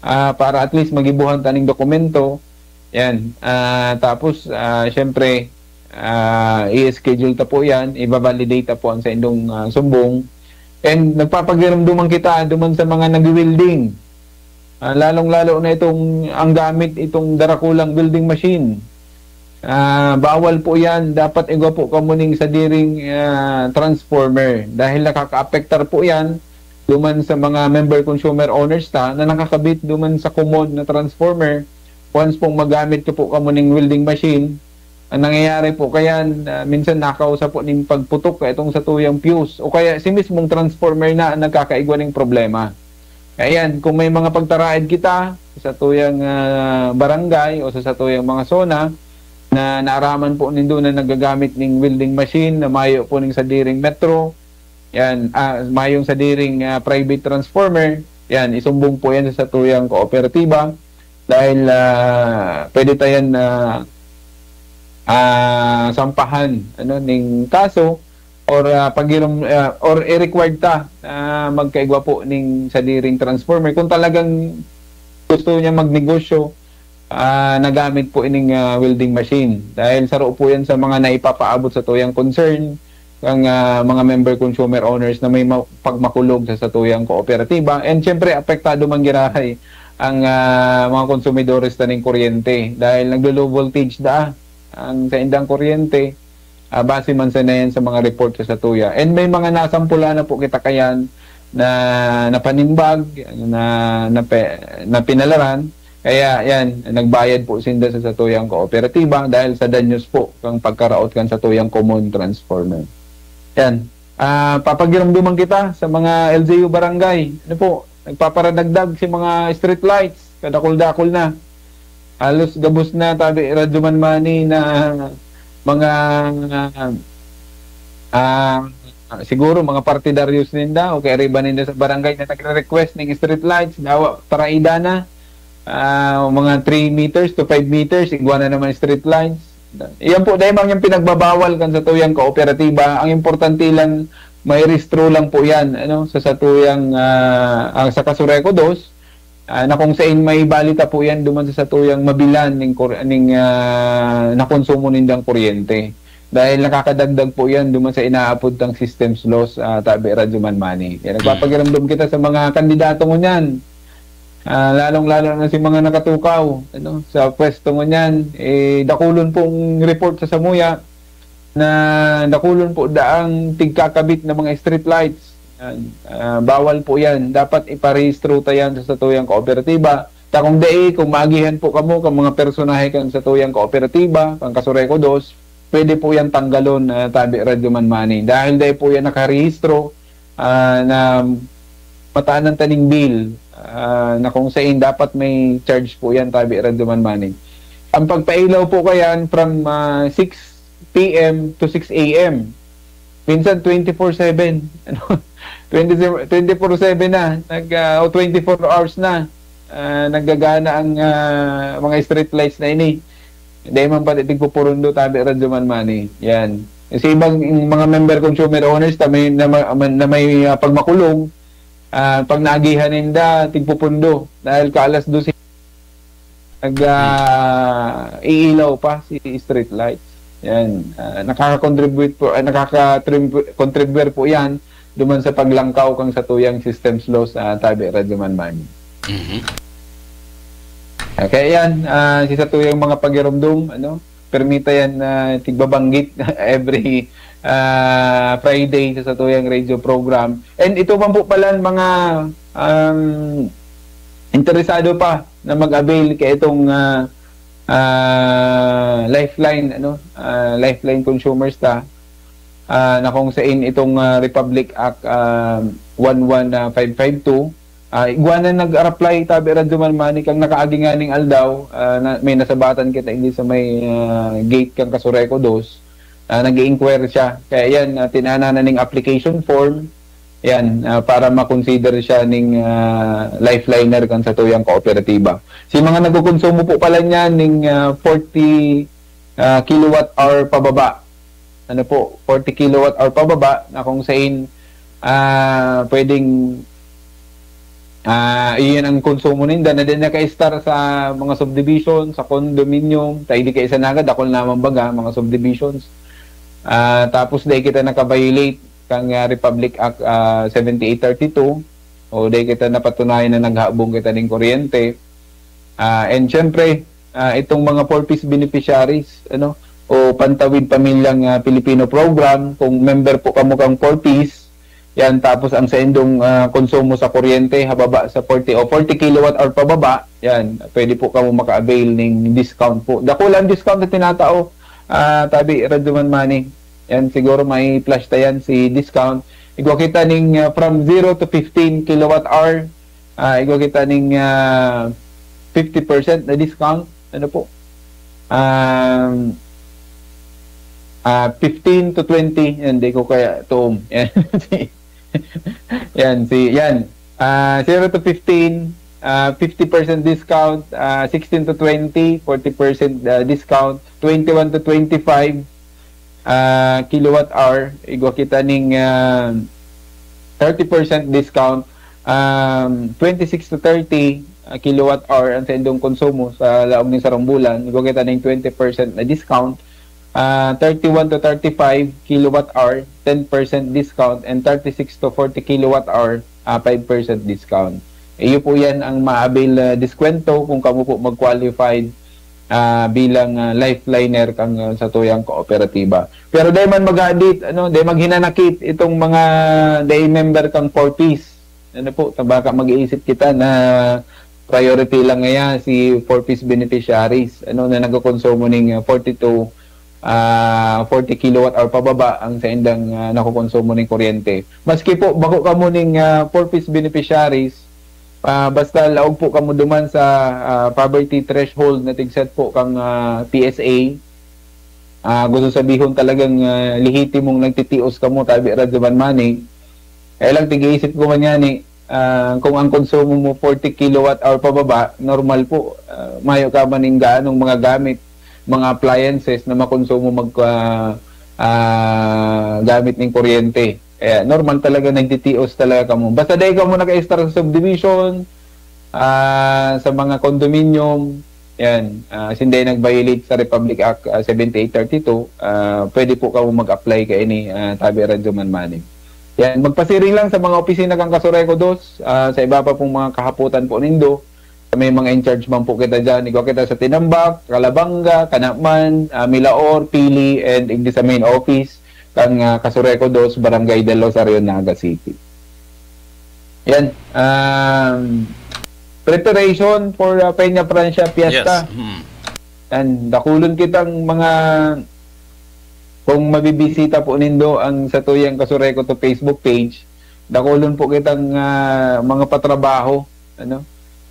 ah, para at least magibuhan ta ning dokumento. Yan. Ah, tapos, ah, siyempre, ah, i-schedule ta po yan, i-validate ta po ang saindong, ah, sumbong. And nagpapagirumduman kita duman sa mga nag-welding. Ah, lalong-lalo na itong, ang gamit itong darakulang welding machine. Ah, bawal po yan. Dapat igwa po kamo ning sadiring, ah, transformer. Dahil nakakaapektar po yan duman sa mga member consumer owners ta na nakakabit duman sa common na transformer. Once pong magamit ko po kamo ning welding machine, ang nangyayari po kaya, ah, minsan nakausap po ning pagputok ka itong satuyang fuse o kaya si mismong transformer na ang nagkakaigwa ning problema. Ayan, kung may mga pagtaraed kita sa satuyang, ah, barangay o sa satuyang mga zona na naaraman po nindo na nagagamit ning welding machine na mayo po ning sadiring metro, yan, ah, mayong sadiring, ah, private transformer, yan, isumbong po yan sa satuyang kooperatiba dahil, ah, pwede ta yan, ah, ah, sampahan, ano, ning kaso or, ah, pagirom-, ah, or i-required ta na magkaigwa po ning sadiring transformer. Kung talagang gusto niya magnegosyo, ah, nagamit po ining, ah, welding machine. Dahil saro po yan sa mga naipapaabot satuyang concern kang, ah, mga member consumer owners na may ma-, pagmakulog sa satuyang kooperatiba. And siyempre, apektado man giraray ang, ah, mga konsumidores ta ning kuryente dahil naglo-low voltage da ang saindang kuryente, ah, base man sana yan sa mga report sa satuya. And may mga nasampulan na po kita kayan na napanimbag, na, na, pe-, na pinalaran. Kaya yan, nagbayad po sinda sa satuyang kooperatiba dahil sa danyos po kang pagkaraot kan satuyang common transformer. Yan. Ah, papagirumduman kita sa mga L G U barangay. Ano po, nagpaparadagdag si mga street lights, kadakul-dakul na. Halos gabos na, tabi Radyo Man Money, na mga, ah, ah, siguro mga partidaryos ninda o kaya riba ninda sa barangay na nagre-request ning street lights, dawa taraida na, ah, mga three meters to five meters, igwa na naman street lights. Iyan po, dahil man yung pinagbabawal kan sa tuyang kooperatiba, ang importante lang, may rehistro lang po yan, ano, sa satuyang, ah, ang sa Kasureco dos, ah, na kung sain may balita po yan duman sa satuyang mabilan ning kur-, ning, ah, nakonsumo nindang kuryente. Dahil nakakadagdag po yan duman sa inaapod tang systems loss, ah, tabi Radyo Man Money. Kaya nagpapakiramdam kita sa mga kandidato ngunyan. Ah, lalong-lalo na si mga nakatukaw, ano, sa pwesto ngunyan, eh, dakulon pong report sa samuya na dakulon po daang tigkakabit na mga street lights. Yan. Ah, bawal po yan. Dapat iparehistro ta yan sa satuyang kooperatiba. Ta kung dai, kung maagihan po kamo kang mga personahe kan satuyang kooperatiba, kan Kasureco dos, pwede po yan tanggalon, ah, tabi Radyo Man Money. Dahil dai po yan nakarehistro, ah, na matanan taning bill, ah, na kung sain dapat may charge po yan, tabi Radyo Man Money. Ang pagpailaw po kayan from, ah, six p m to six a m. Minsan twenty-four seven. Ano? Twenty, twenty-four seven na. Nag, ah, o twenty-four hours na. Ah, naggagana ang, ah, mga street lights na ini. Dai man pati tigpupurundo, tabi Radyo Man Money. Yan. Kasi ibang mga member consumer owners na may, na, ma-, na may, ah, pagmakulong, ah, pag naagihan ninda, tigpupundo. Dahil ka alas dose, nag, ah, iilaw pa si street lights. Yan. Ah, nakaka-contribute po, ah, nakaka-contribute po yan duman sa paglangkaw kang satuyang systems loss, ah, tabi Radyo Man Money. Mhm. Ah, kaya yan, ah, si satuyang mga pagirumdum, ano, permita yan na tigbabanggit every, ah, Friday sa satuyang radio program. And ito man po pala ang mga, um, interesado pa na mag-avail kay itong, ah, ah, Lifeline, ano, ah, Lifeline consumers ta, ah, na kung sain itong, ah, Republic Act, ah, one one five five two, ah, igwa na nag-reply, tabi Radyo Man Money, kang nakaagi nganing aldaw, ah, na, may nasabatan kita hindi sa may, ah, gate kang Kasureco dos, ah, nag-i-inquire siya. Kaya yan, ah, tinana na ning application form, yan, ah, para ma-consider siya ning, ah, Lifeliner kan satuyang kooperatiba. Si mga nagkukonsumo po pala niyan ning, ah, forty, ah, kilowatt hour pababa. Ano po, forty kilowatt hour pababa na kung sain, ah, pwedeng, ah, iyan ang konsumo ninda na din naka-star sa mga subdivision, sa condominium, tayo di kayo sa Naga, dakul naman baga, mga subdivisions. Ah, tapos dahil kita naka-violate kang, ah, Republic Act, ah, seventy-eight thirty-two, o dahil kita napatunayan na naghabong kita ning kuryente. Ah, and syempre, ah, itong mga four Ps beneficiaries, ano, o Pantawid Pamilyang, ah, Pilipino Program, kung member po kamo kang four Ps, yan, tapos ang saindong, ah, konsumo sa kuryente, hababa sa forty o forty kilowatt hour pababa, yan, pwede po kamo maka-avail ning discount po. Dakulang discount na tinatao, ah, tabi, Radyo Man Money. Yan, siguro may flash ta yan si discount. Igwa kita ning, ah, from zero to fifteen kilowatt hour, ah, igwa kita ning, ah, fifty percent na discount. Ano po? Um, ah, fifteen to twenty. Yan, di ko kaya tuom. Yan, si, yan, si, yan. Ah, zero to fifteen, ah, fifty percent discount, ah, sixteen to twenty, forty percent, ah, discount, twenty-one to twenty-five, ah, kilowatt hour, igwa kita ning, ah, thirty percent discount, um, twenty-six to thirty, ah, kilowatt hour ang saindong konsumo sa laog ning sarong bulan, igwa kita ning twenty percent na discount, ah, thirty-one to thirty-five kilowatt hour, ten percent discount, and thirty-six to forty kilowatt hour, ah, five percent discount. Iyo po yan ang ma-avail na diskwento kung kamo po mag-qualified, ah, bilang, ah, Lifeliner kang, ah, satuyang kooperatiba. Pero dai man mag-adit, ano, dai maghinanakit itong mga dai member kang four Ps. Ano po, ta-, baka mag-iisip kita na priority lang ngaya si four Ps beneficiaries, ano, na nagkokonsumo ning, ah, forty-two, ah, forty kilowatt hour pababa ang saindang, ah, nakokonsumo ning kuryente. Maski po, bako kamo ning, ah, four Ps beneficiaries, ah, basta laog po kamo duman sa, ah, poverty threshold na tigset po kang, ah, P S A, Ah, gusto sabihon talagang, ah, lehitimong nagtitios kamo, tabi Radyo Manmani. Kaya lang, tig-iisip ko man ngani, ah, kung ang konsumo mo forty kilowatt hour pababa, normal po, ah, mayo ka man ning gaanong mga gamit, mga appliances na makonsumo mag, ah, ah, gamit ning kuryente. Kaya normal talaga, nagtitios talaga kamo. Basta dai kamo naka-start sa subdivision, ah, sa mga condominium, yan, ah, sinda yung nag-violate sa Republic Act, ah, seventy-eight thirty-two, ah, pwede po kamo mag-apply kaini, ah, tabi Radyo Manmani. Yan, magpasiring lang sa mga opisina kan Casureco dos, ah, sa iba pa pong mga kahapotan po nindo, sa may mga in charge man po kita dyan, igwa kita sa Tinambac, Calabanga, Canaman, ah, Milaor, Pili, and igdi sa main office, kan, ah, Casureco dos, Barangay Del Rosario, Naga City. Yan. Um, preparation for, uh, Peña Francia Fiesta. Yes. Mm. Yan. Dakulon kitang mga, kung mabibisita po nindo ang satuyang Casureco to Facebook page, dakulon po kitang, ah, mga patrabaho. Ano?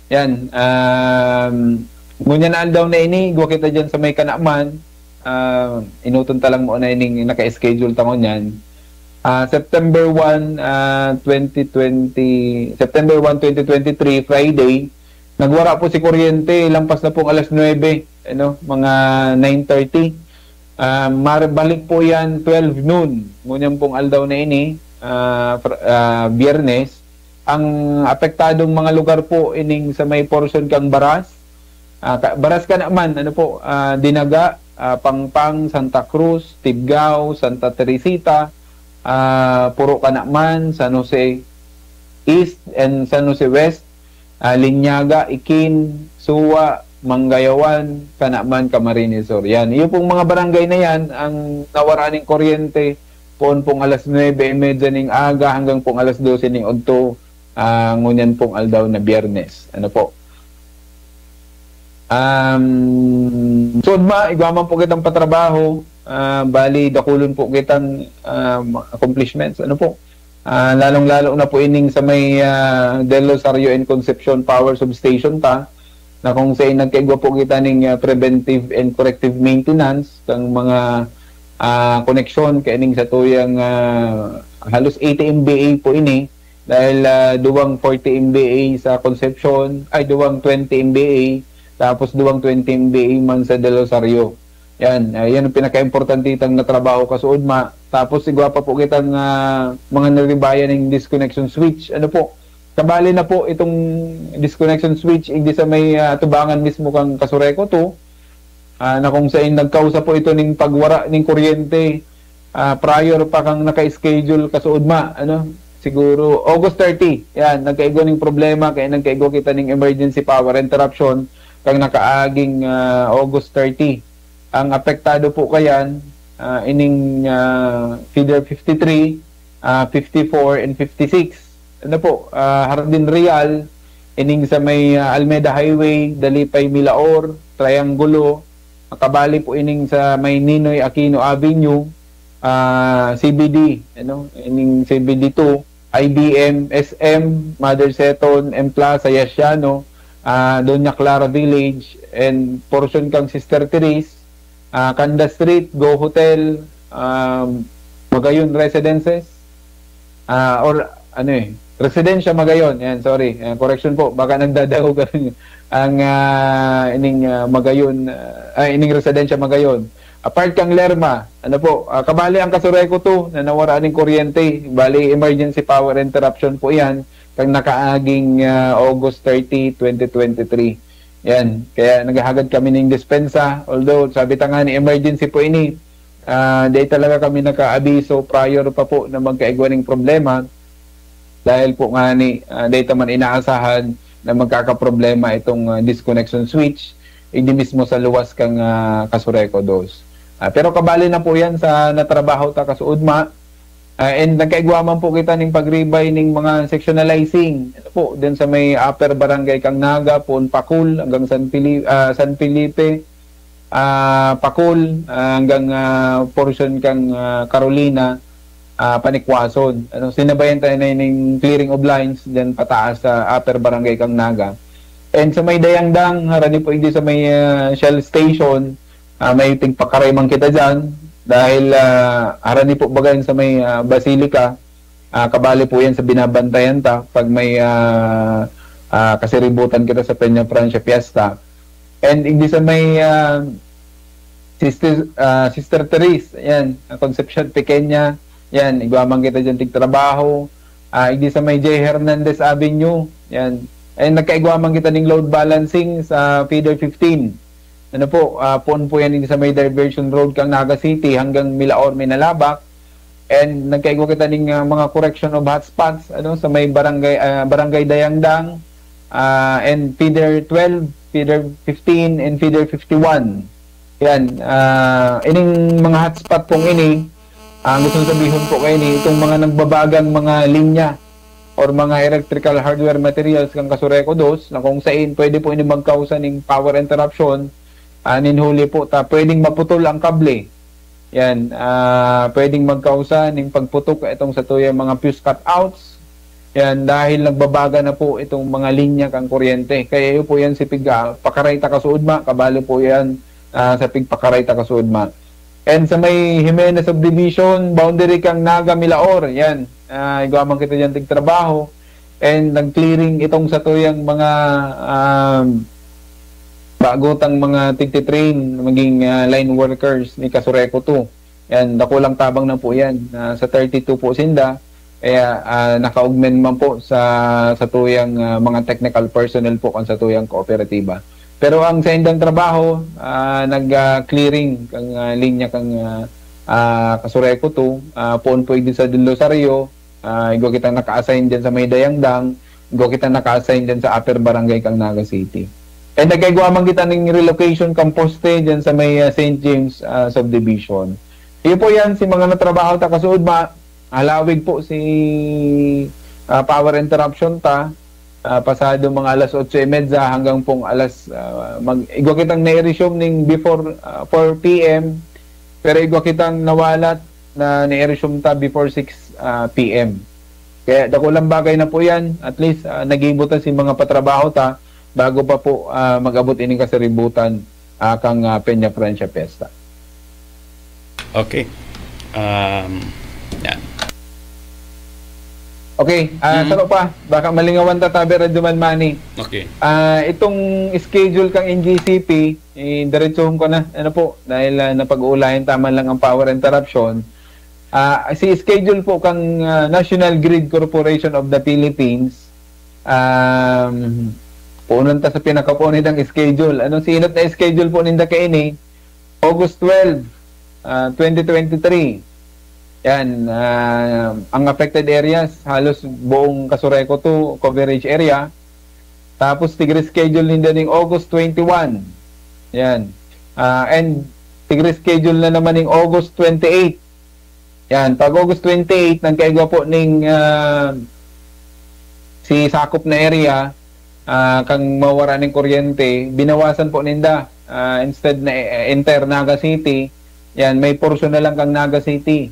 Yan. Um, ngunyan na aldaw na ini, igwa kita dyan sa may Canaman. Ah, enoton ta lang muna ining naka-schedule ta ngunyan. Ah, September one, ah, twenty twenty, September one, twenty twenty-three, Friday, nagwara po si kuryente, lampas na pong alas nuebe, ano, mga nine thirty. Ah, mabalik po yan twelve noon. Ngunyan pong aldaw na ini, ah, fr-, ah, Biyernes. Ang apektadong mga lugar po ining sa may portion kang Baras, ah, ka-, Baras Canaman, ano po, ah, Dinaga, ah, Pangpang, Santa Cruz, Tigbao, Santa Teresita, ah, Purok Canaman, San Jose East and San Jose West, ah, Linyaga, Ikin, Suwa, Mangayawan, Canaman, Camarines Sur. Yan. Iyo pong mga barangay na yan, ang nawara ning kuryente, poon pong alas nuebe y media ning aga hanggang pong alas dose ning udto, ah, ngunyan pong aldaw na Biyernes. Ano po? Um, so, ma, igwa man po kitang patrabaho, ah, bali, dakulon po kitang, um, accomplishments. Ano po? Ah, lalong-lalo na po ining sa may, ah, Del Rosario and Concepcion Power Substation ta, na kung sa nagkaigwa po kita ning, ah, preventive and corrective maintenance kang mga, ah, koneksyon kaining sa tuyang, ah, halos eighty M V A po ini, dahil, ah, duwang forty M V A sa Concepcion, ay, duwang twenty M V A, tapos duwang twenty M V A man sa Del Rosario. Yan, ah, yan ang pinaka-importante itang natrabaho kasuodma. Tapos igwa pa po kitang, ah, mga naribayan ng disconnection switch. Ano po? Kabali na po itong disconnection switch, igdi sa may, ah, tubangan mismo kang Casureco two, ah, na kung saan nagkausa po ito ning pagwara ning kuryente, ah, prior pa kang naka-schedule kasuodma, ano? Siguro August thirty. Yan, nagkaigwa ning problema, kaya nagkaigwa kita ning emergency power interruption kang nakaaging, ah, August thirty. Ang apektado po kayan, ah, ining, ah, feeder fifty-three, ah, fifty-four, and fifty-six. Ano po, ah, Jardin Real, ining sa may, ah, Almeda Highway, Dalipay, Milaor, Triangulo, makabali po ining sa may Ninoy Aquino Avenue, ah, C B D, ano, ining C B D two, I B M, S M, Mother Seton, M Plaza, Yasiano, ah, Doña Clara Village, and portion kang Sister Therese, ah, Canda Street, Go Hotel, um, Magayon Residences, ah, or ano eh, Residencia Magayon. Yan, sorry. Yan, correction po, baka nagdadaog ang, ang, ah, ining, ah, Magayon, ah, ay, ining Residencia Magayon. Apart kang Lerma, ano po, ah, kabali ang Casureco two na nawara ning kuryente. Bali, emergency power interruption po yan kang nakaaging, ah, August thirty, twenty twenty-three. Yan, kaya naghahagad kami ning dispensa. Although, sabi ta nga ni emergency po ini, ah, di talaga kami nakaabiso prior pa po na magkaigwa ning problema. Dahil po nga ni, ah, di ta man inaasahan na magkakaproblema itong, ah, disconnection switch, hindi mismo sa luwas kang, ah, Casureco dos. Ah, pero kabali na po yan sa natrabaho ta kasuodma. Ah, and nagkaigwa man po kita ning pagribay ning mga sectionalizing. Ito po, din sa may Upper Barangay kang Naga, Poon Pakul, hanggang San Fili-, ah, San Felipe, ah, Pakul, ah, hanggang, ah, portion kang, ah, Carolina, ah, Panikwason. Ano, sinabayan tayo na ning clearing of lines dyan pataas sa Upper Barangay kang Naga. And sa may Dayangdang, harani po hindi sa may, ah, Shell Station, Ah, may tigpakaray man kita diyan dahil, ah, harani po baga yan sa may, ah, Basilica. Ah, kabali po yan sa binabantayan ta pag may, ah, ah, kasiributan kita sa Peña Francia Fiesta. And hindi sa may, ah, Sister, ah, Sister Therese, yan, ang Concepcion Pequeña, yan, igwa man kita dyan tigtrabaho. Ah, hindi sa may J. Hernandez Avenue, yan. And nagkaigwa man kita ning load balancing sa feeder fifteen. Ano po, ah, poon po yan sa may diversion road kang Naga City hanggang Milaor, Minalabac. And nagkaigwa kita ning, ah, mga correction of hotspots, ano, sa may barangay, ah, Barangay Dayangdang, ah, and feeder twelve, feeder fifteen, and feeder fifty-one. Yan, ah, ining mga hotspot pong ini, ang gusto sabihon po kayo ni itong mga nagbabagang mga linya or mga electrical hardware materials kang Kasureco dos, na kung sain pwede po ini magkausa ning power interruption, ah, nin huli po ta pwedeng maputol ang kable. Yan, ah, pwedeng magkausa ning pagputok itong sa tuyang mga fuse cutouts. Yan, dahil nagbabaga na po itong mga linya kang kuryente. Kaya iyo po yan si pig, ah, pakaray ta kasuudma, kabalo po yan, ah, sa pigpakaray ta kasuudma. And sa may Jimenez Subdivision, boundary kang Naga, Milaor, yan. Ah, igwa man kita dyan tigtrabaho. And nag-clearing itong sa tuyang mga, um, bago tang mga tigtitrain, maging, ah, line workers ni Kasureco two. Yan, dakulang tabang na po yan. Ah, sa thirty-two po sinda, kaya, ah, naka-augment man po sa, sa tuyang, ah, mga technical personnel po kan sa tuyang kooperatiba. Pero ang saindang trabaho, ah, nag, ah, clearing kang, ah, linya kang, ah, ah, Kasureco two, ah, poon po igdi sa Del Rosario, ah, igwa kitang naka-assign dyan sa may Dayangdang, igwa kitang naka-assign dyan sa Upper Barangay kang Naga City. And nagkaigwa man kita ning relocation kang poste dyan sa may, ah, Saint James, ah, Subdivision. Iyo po yan, si mga natrabaho ta kasuudma, halawig po si, ah, power interruption ta, ah, pasado mga alas otso y media hanggang pong alas, ah, mag-, igwa kitang na-resume ning before, ah, four P M, pero igwa kitang nawalat na na-resume ta before six, ah, P M. Kaya dakulang bagay na po yan. At least, ah, nagibo ta si mga patrabaho ta bago pa po, ah, mag-abot ining kasaributan, ah, kang, ah, Peña Francia Fiesta. Okay. Um, yan. Okay, ah, Mm. saro pa, baka malingawan ta, tabi Radyo Man Manny. Okay. Ah, itong schedule kang N G C P, eh, diretsohon ko na. Ano po, dahil, ah, napag-uulayan ta man lang ang power interruption. Ah, si schedule po kang, ah, National Grid Corporation of the Philippines, um, puunan ta sa pinakapunit ang schedule. Ano, sinot na schedule po ninda kaini? August twelve, ah, twenty twenty-three. Yan, ah, ang affected areas, halos buong Kasureco two coverage area. Tapos, tig-reschedule ninda ning August twenty-one. Yan. Ah, and tig-reschedule na naman ning August twenty-eight. Yan, pag August twenty-eight, nagkaigwa po ning, ah, si sakop na area, ah, kang mawara ning kuryente, binawasan po ninda. Ah, instead na, eh, entire Naga City, yan, may portion na lang kang Naga City.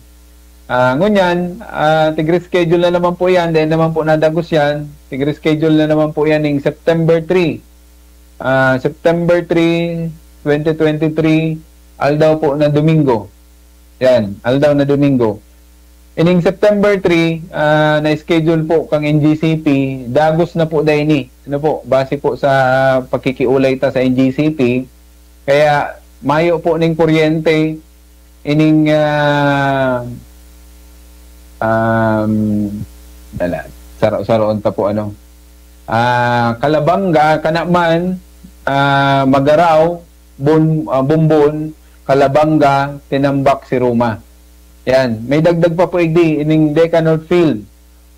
Ah, ngunyan, ah, tig-reschedule na naman po yan, dahil naman po nadagos yan, tig-reschedule na naman po yan ning September three. Ah, September three, twenty twenty-three, aldaw po na Domingo. Yan, aldaw na Domingo. Ining September three, ah, na-schedule po kang N G C P, dagos na po daini. Ano po, base po sa pagkikiulay ta sa N G C P, kaya mayo po ning kuryente, ining, ah, um, dala, saro-saroon ta po, ano. Ah, Calabanga, Canaman, ah, Magarao, Bun-, ah, Bombon, Calabanga, Tinambac, Siruma. Yan. May dagdag pa po igdi, ining Deca Northfield.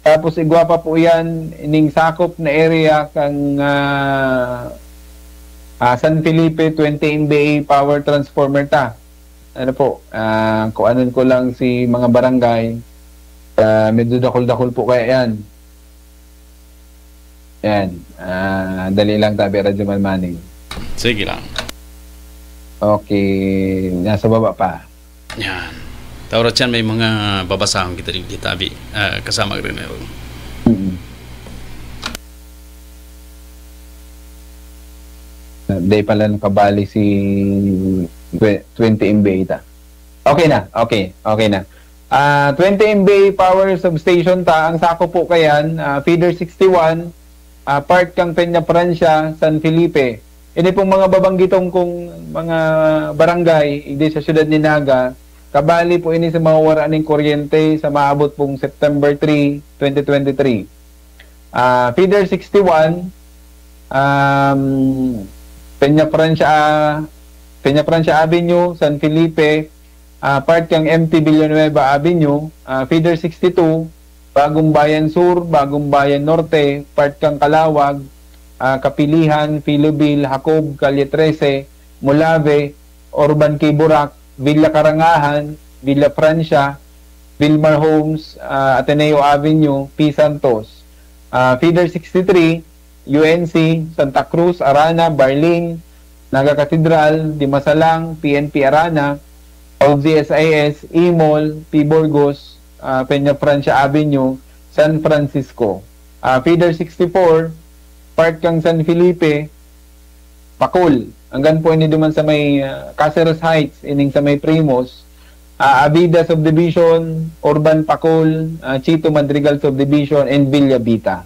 Tapos igwa pa po yan, ining sakop na area kang, ah, ah, San Felipe, twenty M V A power transformer ta. Ano po, ah, kuanon ko lang si mga barangay, ah, medyo dakul-dakul po kaya yan. Yan. Ah, dali lang, tabi, Radyo Man Manny. Sige lang. Okay. Nasa baba pa. Yan. Tawrat yan, may mga babasahon kita rin, tabi. Ah, kasama ka rin. Mm. Day pala nakabali si twe-, twenty M V A ta. Okay na, okay, okay na. Ah, twenty M V A power substation ta, ang sako po kayan, ah, feeder sixty-one, ah, part kang Peña Francia, San Felipe. Ini pong mga babanggiton kong mga barangay, igdi sa siyudad ni Naga, kabali po ini sa mawawara ning kuryente sa maabot pong September three, twenty twenty-three. Ah, feeder sixty-one, um, Peña Francia, Peña Francia Avenue, San Felipe, ah, part kang M T Villanueva Avenue, ah, feeder sixty-two, Bagong Bayan Sur, Bagong Bayan Norte, part kang Calawag, ah, Kapilihan, Filobel, Jacob, Calle trese, Molave, Urban Quay Burac, Villa Karangahan, Villa Francia, Vilmar Homes, ah, Ateneo Avenue, P Santos. Ah, feeder sixty-three, U N C, Santa Cruz, Arana, Barling, Naga Cathedral, Dimasalang, P N P Arana, O G S I S, Imol, P Burgos, ah, Peña Francia Avenue, San Francisco. Ah, feeder sixty-four, part kang San Felipe, Pacol. Anggan po ini duman sa may, ah, Caceres Heights, ining sa may Primos, ah, Avida Subdivision, Urban Pacol, ah, Chito Madrigal Subdivision, and Villa Vita.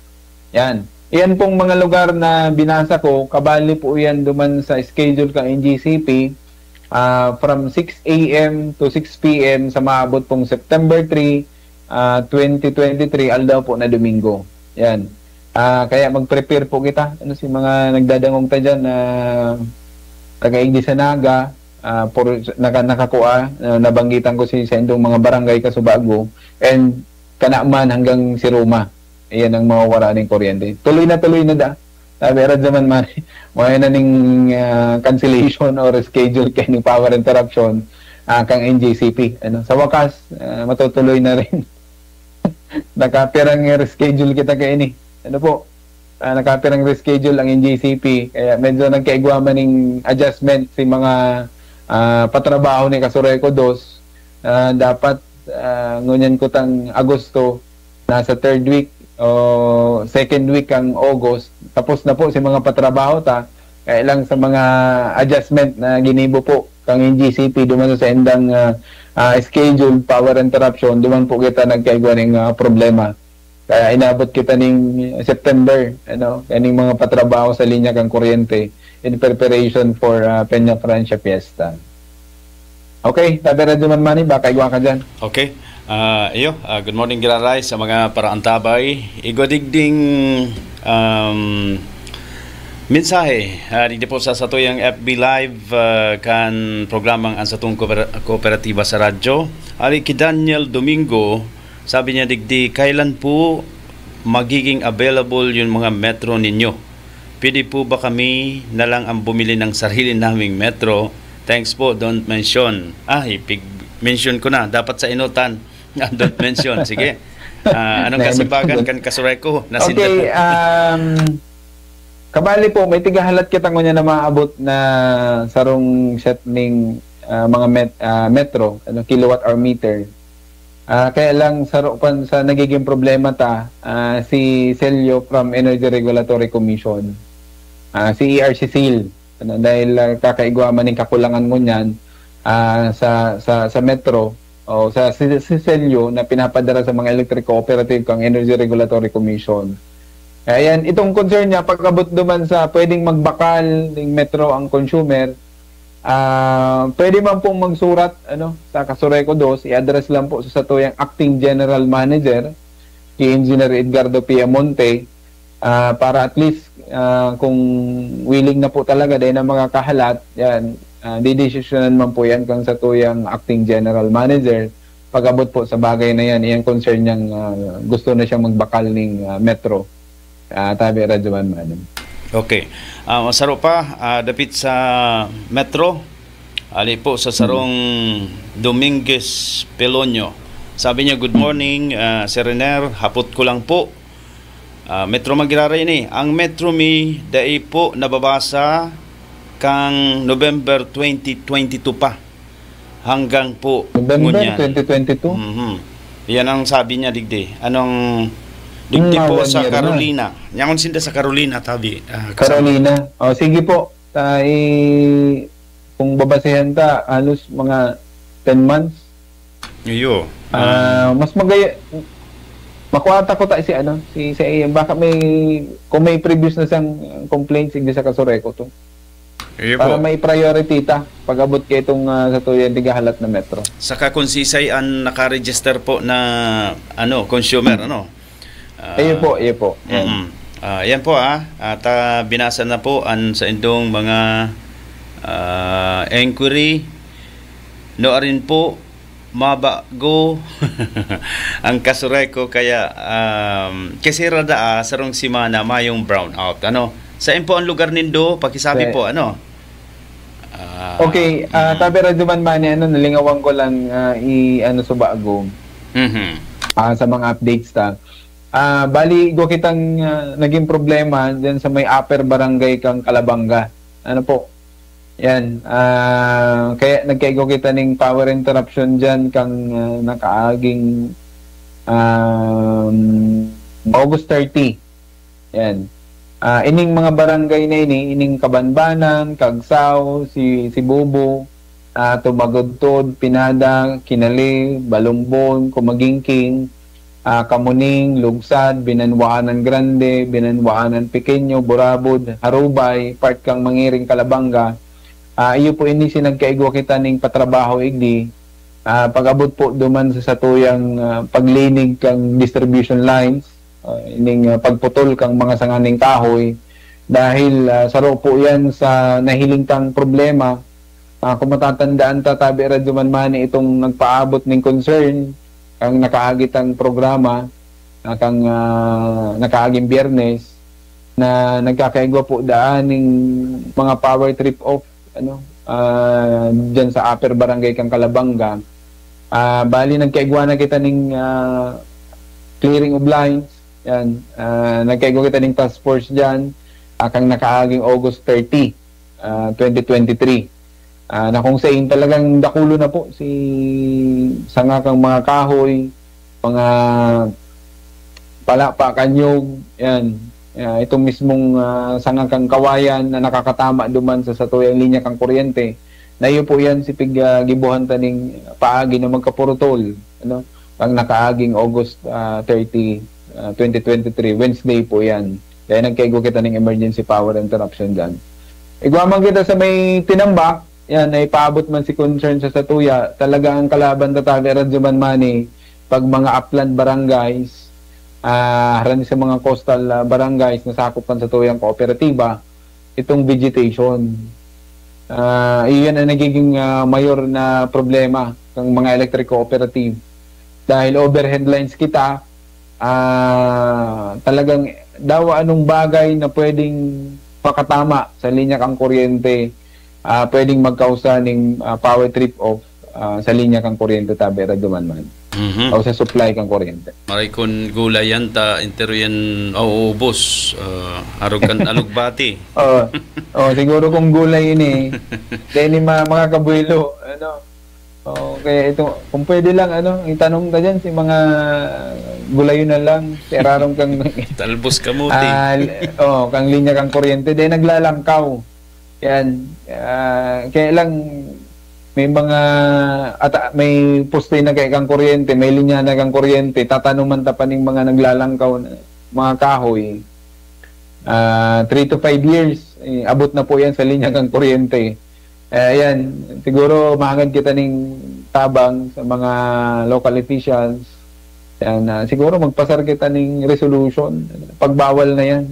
Yan. Iyan pong mga lugar na binasa ko, kabali po yan duman sa schedule kang N G C P, ah, from six A M to six P M sa maabot pong September three, ah, twenty twenty-three, aldaw po na Domingo. Yan. Ah, kaya mag-prepare po kita. Ano, si mga nagdadangog ta dyan na taga-igdi sa Naga, ah, por-, naka-, nakakua, ah, nabanggitan ko si, sa indong mga barangay kasubago, and kana man hanggang si Roma. Iyan ang mawawara ning kuryente. Tuloy na tuloy na da. Sabi, "Radyo man, man, maya na ning, ah, cancellation or reschedule kay ni power interruption, ah, kang N J C P." Ano, sa wakas, ah, matutuloy na rin. Nakapirang reschedule kita kay ini. Ano po? Ah, nakapirang reschedule ang N J C P. Kaya medyo nagkaigwa man ning adjustment si mga, ah, patrabaho ni Kasureco dos. Ah, dapat, ah, ngunyan kutang Agosto, nasa third week o second week ang August. Tapos na po si mga patrabaho ta. Kaya lang sa mga adjustment na ginibo po kang N G C P duman sa indang, ah, ah, scheduled power interruption, duman po kita nagkaigwa ning, ah, problema. Kaya inabot kita ning September, ano, kaning mga patrabaho sa linya kang kuryente in preparation for, ah, Peña Francia Fiesta. Okay, Tabi Radyo Man Manny, baka igwa ka dyan. Okay. Ah, iyo, ah, good morning, Giraray, sa mga paraantabay. Igwa digding, um, mensahe, ah, digdi po sa satuyang F B Live, ah, kan programang Ang Satong Kooper-, Kooperatiba sa Radyo. Ari ki Daniel Domingo, sabi niya digdi, "Kailan po magiging available yung mga metro ninyo? Pwede po ba kami na lang ang bumili ng sarili naming metro? Thanks po, don't mention." Ah, ipig-mention ko na. Dapat sa inutan. Ah, don't mention. Sige. Ah, anong Next. Kasibagan kan Kasureco? Nasinda Okay, po. Um, kabali po, may tigahalat kita ngunyan na maabot na sarong set ning, ah, mga met-, ah, metro, ano, kilowatt hour meter. Ah, kaya lang, saro pa sa nagiging problema ta, ah, si Celio from Energy Regulatory Commission, ah, si E R C Seal, ano, dahil, ah, kakaigwa man ning kakulangan ngunyan, ah, sa, sa, sa metro o sa si-, si Celio na pinapadara sa mga electric cooperative kang Energy Regulatory Commission. Ayan, itong concern niya, pag-abot duman sa pwedeng magbakal ning metro ang consumer, ah, pwede man pong magsurat, ano, sa Kasureco dos, i-address lang po sa satuyang Acting General Manager, si Engineer Edgardo Piamonte, ah, para at least, ah, kung willing na po talaga, dahil na makakahalat, yan, ah, didesisyonan man po yan kang satuyang Acting General Manager. Pag-abot po sa bagay na yan, iyang concern niyang, ah, gusto na siyang magbakal ning, ah, metro. Ah, Tabi Radyo Man Manny. Okay. Ah, masaro pa, ah, dapit sa metro. Ali po sa sarong Dominguez Pelonio. Sabi niya, "Good morning, ah, Sir Renier. Hapot ko lang po. Ah, Metro Magiraray ini. Ang Metro Mi dai po nababasa kang November twenty twenty-two pa. Hanggang po November ngunyan." twenty twenty-two? Mhm. Yan ang sabi niya, digdi. Anong, digdi Hmm, po one sa year na. Carolina. Yan ang sinda sa Carolina, Tabi. Ah, kasama. Carolina. O, sige po. Ah, i-, kung babasehan ta, halos mga ten months. Iyo. Ah, mas magaya, makuha ta ko ta si ano, si, si A M. Baka may, kung may previous na siyang complaints, hindi sa Kasureco to. Iyo Para po. may priority ta pag-abot kay itong, ah, sa tuya, di gahalat na metro. Saka kung sisay ang naka-register po na, ano, consumer, ano? Ah, Iyo po, iyo po. Yan. mm. Ah, yan po, ah. At, ah, binasa na po ang sa indong mga, ah, inquiry. No, arin po, mabago ang Kasureco. Kaya, um, kasi rada, ah, sarong semana mayong brownout. Ano? Saan po ang lugar nindo? Pakisabi Sa po, ano? Ah, Okay, ah, mm. tabi Radyo Manmani, ano, nalingawan ko lang, ah, i-, ano, sa bago, Mhm. ah, sa mga updates ta. Ah, bali, igwa kitang, ah, naging problema dyan sa may upper barangay kang Calabanga. Ano po? Yan. Ah, kaya nagkaigwa kita ning power interruption dyan kang, ah, nakaaging, um, August thirty. Yan. Ah, ining mga barangay na ini, ining Kabanbanan, Kagsaw, si, si Bubo, ah, Tumagudtod, Pinada, Kinali, Balumbon, Kumagingking, ah, Kamuning, Lugsad, Binanwaanan Grande, Binanwaanan Pequeño, Burabod, Harubay, part kang Mangiring, Calabanga. Ah, iyo po ini si nagkaigwa kita ning patrabaho igdi. Ah, pag-abot po duman sa satuyang, ah, paglinig kang distribution lines, ah, ining, ah, pagputol kang mga sanganing kahoy. Dahil, ah, saro po yan sa nahiling tang problema. Ah, kung matatandaan ta, tabi Radyo Manmani itong nagpaabot ning concern, kang nakaagi tang programa, ah, kang, ah, nakaaging Biyernes, na nagkakaigwa po daan ning mga power trip off, ano, ah, dyan sa Upper Barangay kang Calabanga. Ah, bali, nagkaigwa na kita ning, ah, clearing of lines. Yan. Ah, nagkaigwa kita ning task force dyan, ah, kang nakaaging August thirty, ah, twenty twenty-three. Ah, na kung sain talagang dakulo na po si sanga kang mga kahoy, mga palapa, kanyog, yan. Ah, itong mismong, ah, sanga kang kawayan na nakakatama duman sa satuyang linya kang kuryente, na iyo po yan si pig-, ah, gibuhan ta ning paagi na magkapurutol, ano, ang nakaaging August, ah, thirty, ah, twenty twenty-three, Wednesday po yan. Kaya nagkaigwa kita ning emergency power interruption dyan. Igwa man kita sa may tinambak, yan, na ipaabot man si concern sa satuya, talaga ang kalaban ta tabi Radyo Manmani, pag mga upland barangays, ah, harani sa mga coastal, ah, barangays na sakop kan satuyang kooperatiba, itong vegetation. Ah, iyan ang nagiging, ah, mayor na problema ng mga electric cooperative. Dahil overhead lines kita, ah, talagang dawa anong bagay na pwedeng pakatama sa linya kang kuryente, ah, pwedeng magkausa ning, ah, power trip off, ah, sa linya kang kuryente tabi Radyo Manmani. Mhm. O sa supply kang kuryente. Maray kun gulay yan, ta entero yan mauubos. Ah, arog kan alugbati. Oo. Oh, siguro kung gulay ini, then yung mga, mga kabuelo, ano, oh, kaya ito, kung pwede lang, ano, itanom ta dyan, si mga gulayon na lang, si ararom kang Talbos kamuti. Ah, li-, oh, kang linya kang kuryente, then naglalangkaw. Yan. Ah, kaya lang, may mga, ata-, may poste na kay kang kuryente, may linya na kang kuryente, tatanuman ta pa ning mga naglalangkaw na mga kahoy. Ah, three to five years, eh, abot na po yan sa linya kang kuryente. Eh, ayan, siguro mahangad kita ning tabang sa mga local officials. Yan, ah, siguro magpasar kita ning resolution. Pagbawal na yan.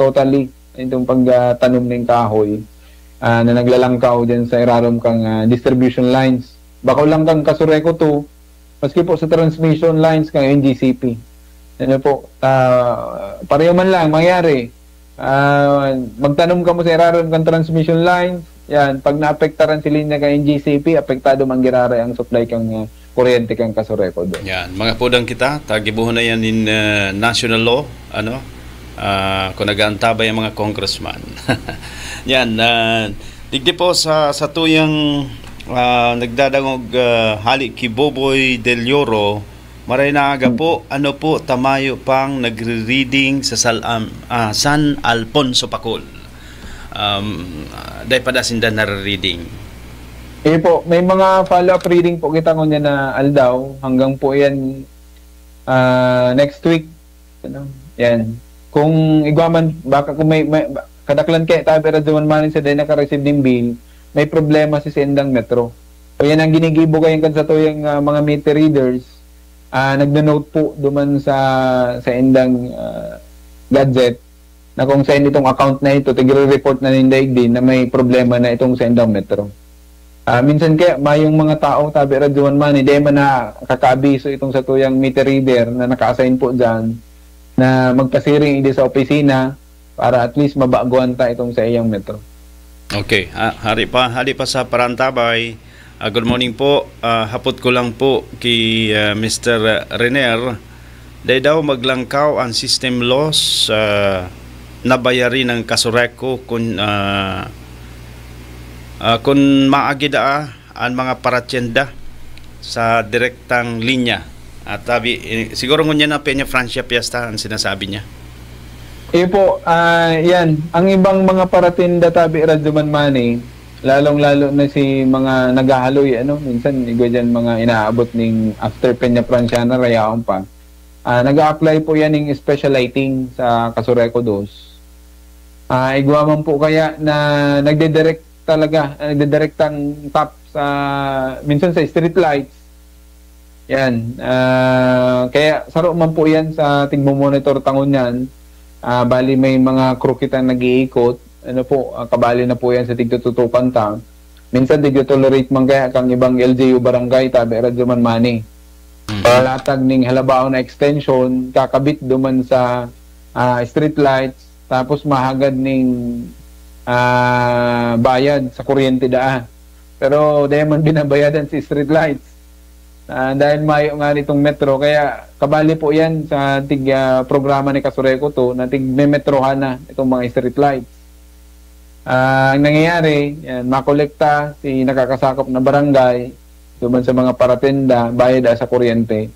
Totally. Itong pagtanom ning kahoy, ah, na naglalangkaw dyan sa irarom kang, ah, distribution lines. Bako lang kang Kasureco two, maski po sa transmission lines kang N G C P. Ano po, ah, pareho man lang mangyari. Ah, magtanom kamo sa irarom kang transmission lines. Yan, pag naapektaran si linya kang N G C P, apektado man giraray ang supply kang, ah, kuryente kang Kasureco doon. Yan, mga pudang kita, tagibuhon na yan in, ah, national law, ano? Ah, kung nag-aantabay ang mga congressman. Yan, ah, digdi po sa, sa tuyang, ah, nagdadangog, ah, hali ki Boboy Del Oro, maray na aga po, ano po, tamayo pang nagre-reading sa Sal-, am-, ah, San Alfonso Pacol. Um, ah, dai pa da sinda nare-reading. Eh po, may mga follow-up reading po kita ngunyan na aldaw, hanggang po yan, ah, next week. Ano? Yan. Kung igwa man, baka kung may, may, kadaklan kaya tabi Radyo Man Manin sa dahil naka-receive ng bill, may problema si sendang Metro. O yan ang ginigibo kayo kan sa tuyang, ah, mga meter readers, ah, nagno-note po duman sa, sa indang, ah, gadget na kung saan itong account na ito, tigre-report na ninda igdi na may problema na itong sa indang Metro. Ah, minsan kaya mayong mga tao, tabi Radyo Man Manin, di man nakakaabiso itong sa tuyang meter reader na naka-assign po dyan na magpasiring igdi sa opisina para at least mabaguan ta itong sa iyang Metro. Okay, ah, hari pa, hari pa sa parantabay. Ah, good morning po. Ah, hapot ko lang po ki ah, Mister Renier, dai daw maglangkaw ang system loss ah, nabayari ng Kasureko kun ah, ah, kun maagi daa an mga paratyenda sa direktang linya. At tabi, eh, siguro ngunyan na Peña Francia Fiesta ang sinasabi niya. Iyo po, ah, yan. Ang ibang mga paratinda tabi Radyo Man Manin, lalong-lalo na si mga naghahaloy, ano, minsan igwa dyan mga inaabot ning after Peña Francia na rayaon pa. Ah, nag-a-apply po yan ng special lighting sa Kasureko dos. Ah, igwa man po kaya na nagdidirect talaga, ah, nagdidirektang tap sa, minsan sa street lights. Yan. Ah, kaya saro man po yan sa tigmo-monitor ta ngunyan. Ah, bali may mga crew kitang nag-iikot. Ano po, ah, kabali na po yan sa tigtututukan ta. Minsan tigtotolerate man kaya kang ibang L G U barangay, tabi Radyo Man Manin. Palatag ning halabaon na extension, kakabit duman sa ah, street lights, tapos mahagad ning ah, bayad sa kuryente daa. Pero di man binabayadan si street lights. Ah, dahil mayo nga nitong metro, kaya kabali po yan sa tig ah, programa ni Kasureko to na tigmemetrohan na itong mga street lights. Ah, ang nangyayari, yan, makolekta si nakakasakop na barangay, duman sa mga paratenda, bayad sa kuryente.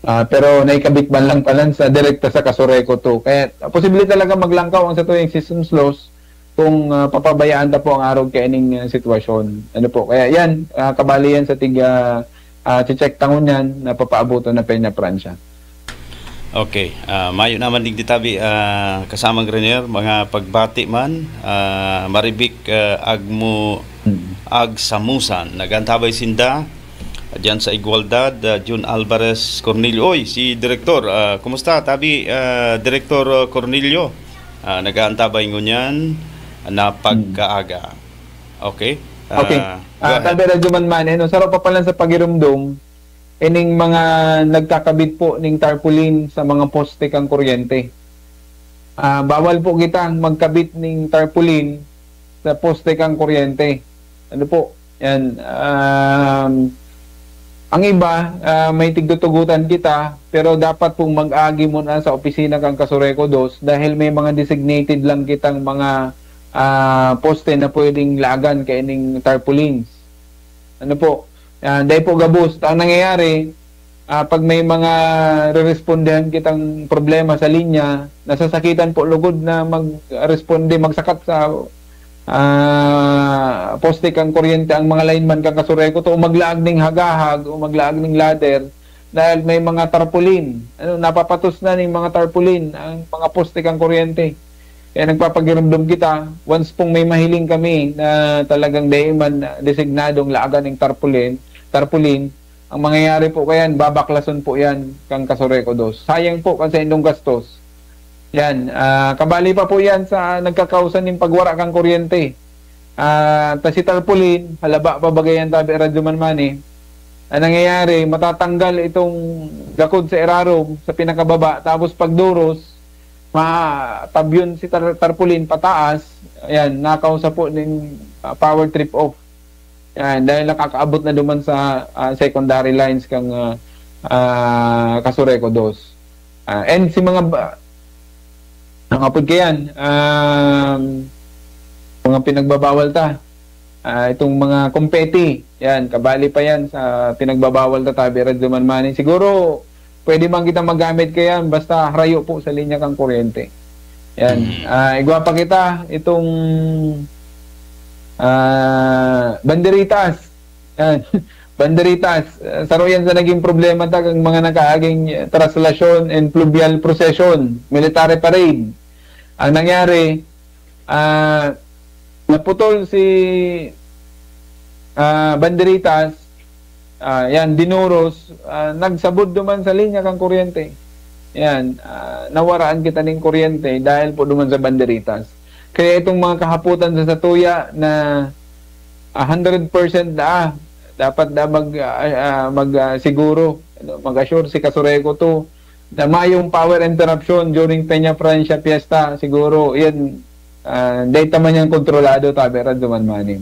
Ah, pero naikabit man lang palan sa direkta sa Kasureko to. Kaya posible talaga maglangkaw ang sa tuyang systems loss kung ah, papabayaan ta po ang arog kaining ah, sitwasyon. Ano po? Kaya yan, ah, kabali yan sa tig ah, ah, check tangon yan na papaabuton na Peña Francia. Okay. Ah, mayo naman digdi tabi, ah, kasamang Renier, mga pagbati man, ah, maribik ah, agmo agsamusan. Nagantabay sinda diyan sa Igualdad, ah, Jun Alvarez Cornelio. Oy, si Direktor, ah, kumusta? Tabi, ah, Direktor ah, Cornelio, ah, nag-aantabay ngunyan na pagkaaga. Okay? Okay. Ah, go Ah, ahead. tabi Radyo Man Manin, no? Saro pa palan sa pagirumdom, ining mga nagkakabit po ning tarpaulin sa mga poste kang kuryente. Ah, bawal po kitang magkabit ning tarpaulin sa poste kang kuryente. Ano po? Yan. Um, ang iba, ah, may tigtutugutan kita, pero dapat pong mag-agi muna sa opisina kang Kasureko dos dahil may mga designated lang kitang mga ah, poste na pwedeng laagan kaining tarpaulins. Ano po? Ah, dahil po gabos. Ang nangyayari, ah, pag may mga rerespondehan kitang problema sa linya, nasasakitan po lugod na mag-responde, magsakat sa ah, poste kang kuryente ang mga lineman kang Kasureko to, o maglaag ning hagahag o maglaag ning ladder dahil may mga tarpaulin. Ano, napapatos na ning mga tarpaulin ang mga poste kang kuryente. Kaya nagpapagirumdom kita, once pong may mahiling kami na talagang dai man designadong laagan ng tarpaulin, tarpaulin, ang mangyayari po kayan, babaklason po yan kang Kasureko dos. Sayang po kan sa indong gastos. Yan, ah, kabali pa po yan sa nagkakausan ng pagwara kang kuryente. Ah, ta si tarpaulin, halaba pa bagay yan tabi Radyo Man Manin. Ang nangyayari, matatanggal itong gakod sa irarom, sa pinakababa, tapos pagduros, matabyon si tar- tarpaulin pataas, ayan, nakausa po ng ah, power trip off. Yan, dahil nakakaabot na duman sa ah, secondary lines kang ah, ah, Kasureko dos. Ah, and si mga ba- ang apod kayan, um, mga pinagbabawal ta. Ah, itong mga kumpeti, yan, kabali pa yan sa pinagbabawal ta tabi Radyo Man Manin. Siguro, pwede man kita magamit kayan, basta harayo po sa linya kang kuryente. Yan. Ah, igwa pa kita, itong Ah, banderitas. Yan. Banderitas. Ah, saro yan sa naging problema ta, ang mga nakaaging, eh, traslasyon and fluvial procession, military parade. Ang nangyari, ah, naputol si, ah, banderitas, ah, yan, dinuros, ah, nagsabod duman sa linya kan kuryente. Yan, ah, nawaraan kita ning kuryente dahil po duman sa banderitas. Kaya itong mga kahapotan sa satuya na, ah, hundred percent na, ah, dapat na mag, ah, ah, mag, ah, siguro, ano, mag-assure si Casureco to na mayong power interruption during Peña Francia Fiesta. Siguro, yan, ah, dahil ta man yan kontrolado, tabi ra duman manin.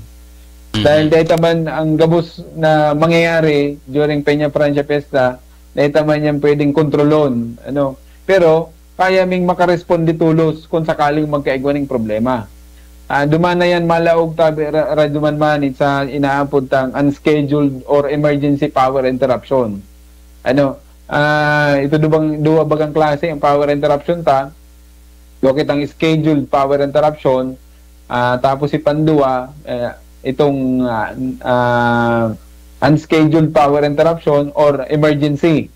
Dahil dahil ta man ang gabos na mangyayari during Peña Francia Fiesta, dahil ta man yan pwedeng kontrolon. Ano? Pero, kaya ming makaresponde tolos kung sakaling magkaigwa ning problema. Ah, duman na yan malaog, tabi ra, ra duman manin sa inaapod tang unscheduled or emergency power interruption. Ano, ah, ito dubang, duwa bagang klase ang power interruption ta. Duwa kitang scheduled power interruption, ah, tapos si panduwa, eh, itong, ah, ah, unscheduled power interruption or emergency.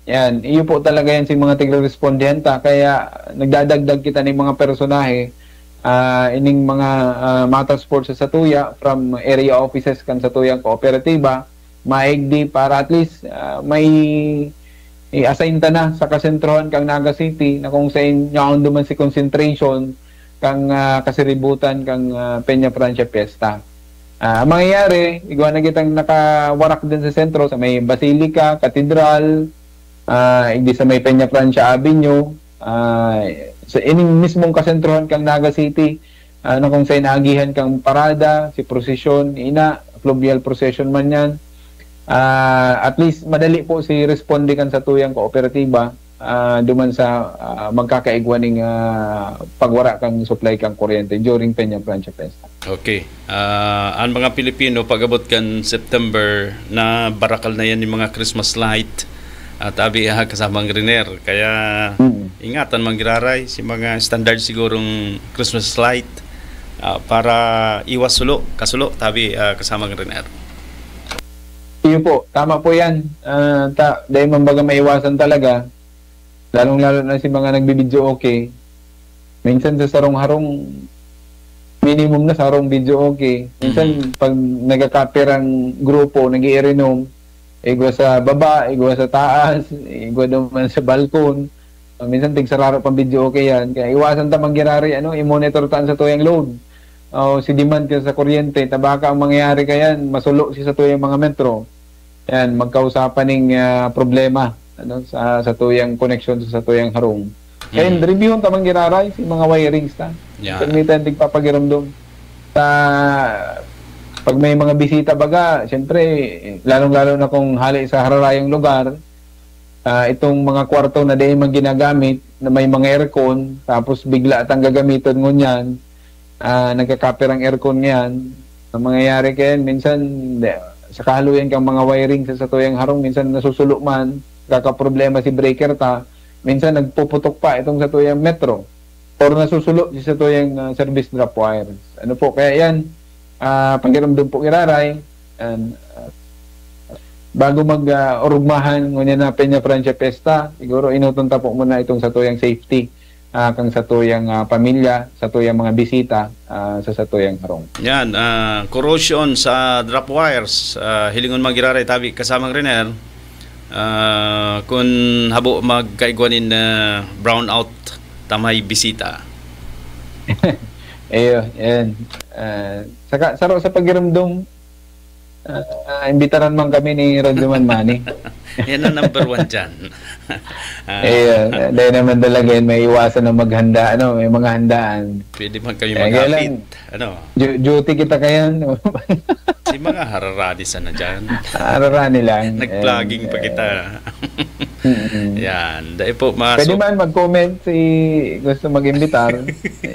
Yan, iyo po talaga yan si mga tigre-respondihan ta. Kaya nagdadagdag kita ning mga personahe, ah, ining mga, ah, mata sports sa satuya, from area offices kan satuyang kooperatiba, maigdi para at least, ah, may i-assign ta na sa kasentrohan kang Naga City na kung sain yaon duman si concentration kang, ah, kasiributan kang, ah, Peña Francia Fiesta. Ah, ang mangyayari, igwa na kitang nakawarak din sa sentro, sa may Basilica, Katedral, ah, igdi sa may Peña Francia Avenue, ah, sa ining mismong kasentrohan kang Naga City, ah, na kung sain naagihan kang parada, si prosesyon, ina, fluvial procession man yan, ah, at least madali po si responde kan satuyang kooperatiba, ah, duman sa, ah, magkakaigwa ning, ah, pagwara kan supply kan kuryente during Peña Francia Fiesta. Okay. Ah, ang mga Pilipino, pag-abot kan September, na barakal na yan yung mga Christmas light. At abi, ah, kasamang Riner. Kaya, Mm. ingatan man giraray si mga standard sigurong Christmas light, ah, para iwas sulo, kasulo, tabi, ah, kasamang Riner. Iyo po, tama po yan. Ah, ta-, dahil man baga maiwasan talaga, lalong-lalo na si mga nagbibidyo okay. Minsan sa sarong harong, minimum na sarong video okay. Minsan, Mhm. pag nagkakapir ang grupo, nag-iirinom, igwa sa baba, igwa sa taas, igwa duman sa balkon. Ah, minsan, tigsararo pang video okay yan. Kaya iwasan ta manggirari, ano, i-monitor ta ang satuyang load. O, si demand ka sa kuryente, ta baka ang mangyayari kayan, masulo si satuyang mga metro. Yan, magkausapan ning, ah, problema, ano, sa, satuyang koneksyon sa satuyang harong. Kaya Hmm. reviewon ta man giraray si mga wirings ta. Yan. Permitan tigpapagiromdom. Sa, pag may mga bisita baga, siyempre, lalong-lalo na kung hali sa hararayang lugar, ah, itong mga kwarto na dai man ginagamit, na may mga aircon, tapos bigla tang gagamiton ngunyan, ah, nagkakapir ang aircon ngayan. Ang mangyayari kayan, minsan, de-, sa kahaluyan kang mga wiring sa satuyang harong, minsan nasusulo man, kakaproblema si breaker ta, minsan nagpuputok pa itong satuyang metro, or nasusulo si satuyang, ah, service drop wires. Ano po, kaya yan, ah, pakiramdam po iraray, and, ah, bago mag, ah, urugmahan, ngunyan na Peña Francia Fiesta, siguro inuton ta po muna itong satuyang safety, ah, kang satuyang, ah, pamilya, satuyang mga bisita, ah, sa satuyang harong. Yan, ah, corrosion sa drop wires, ah, hilingon man giraray tabi kasamang Riner, ah, kun habo magkaigwa nin, ah, brownout ta may bisita. Iyo, yan. Ah, saka, saro sa pakiramdam, ah, imbitaran man kami ni Radyo Man Manny. Yan ang number one dyan. Ah, Iyo, dahil naman talaga yan, may iwasan na maghanda, ano, may mga handaan. Pwede man kami Eh, kaya lang, mag-apit, ano? du-, duty kita kaya, no? Si mga hararani sana dyan. Hararani lang. Nag-vlogging And, pa eh, kita. Mm-mm. Yan. Dahil po, maso- Pwede man mag-comment si, gusto mag-imbitar,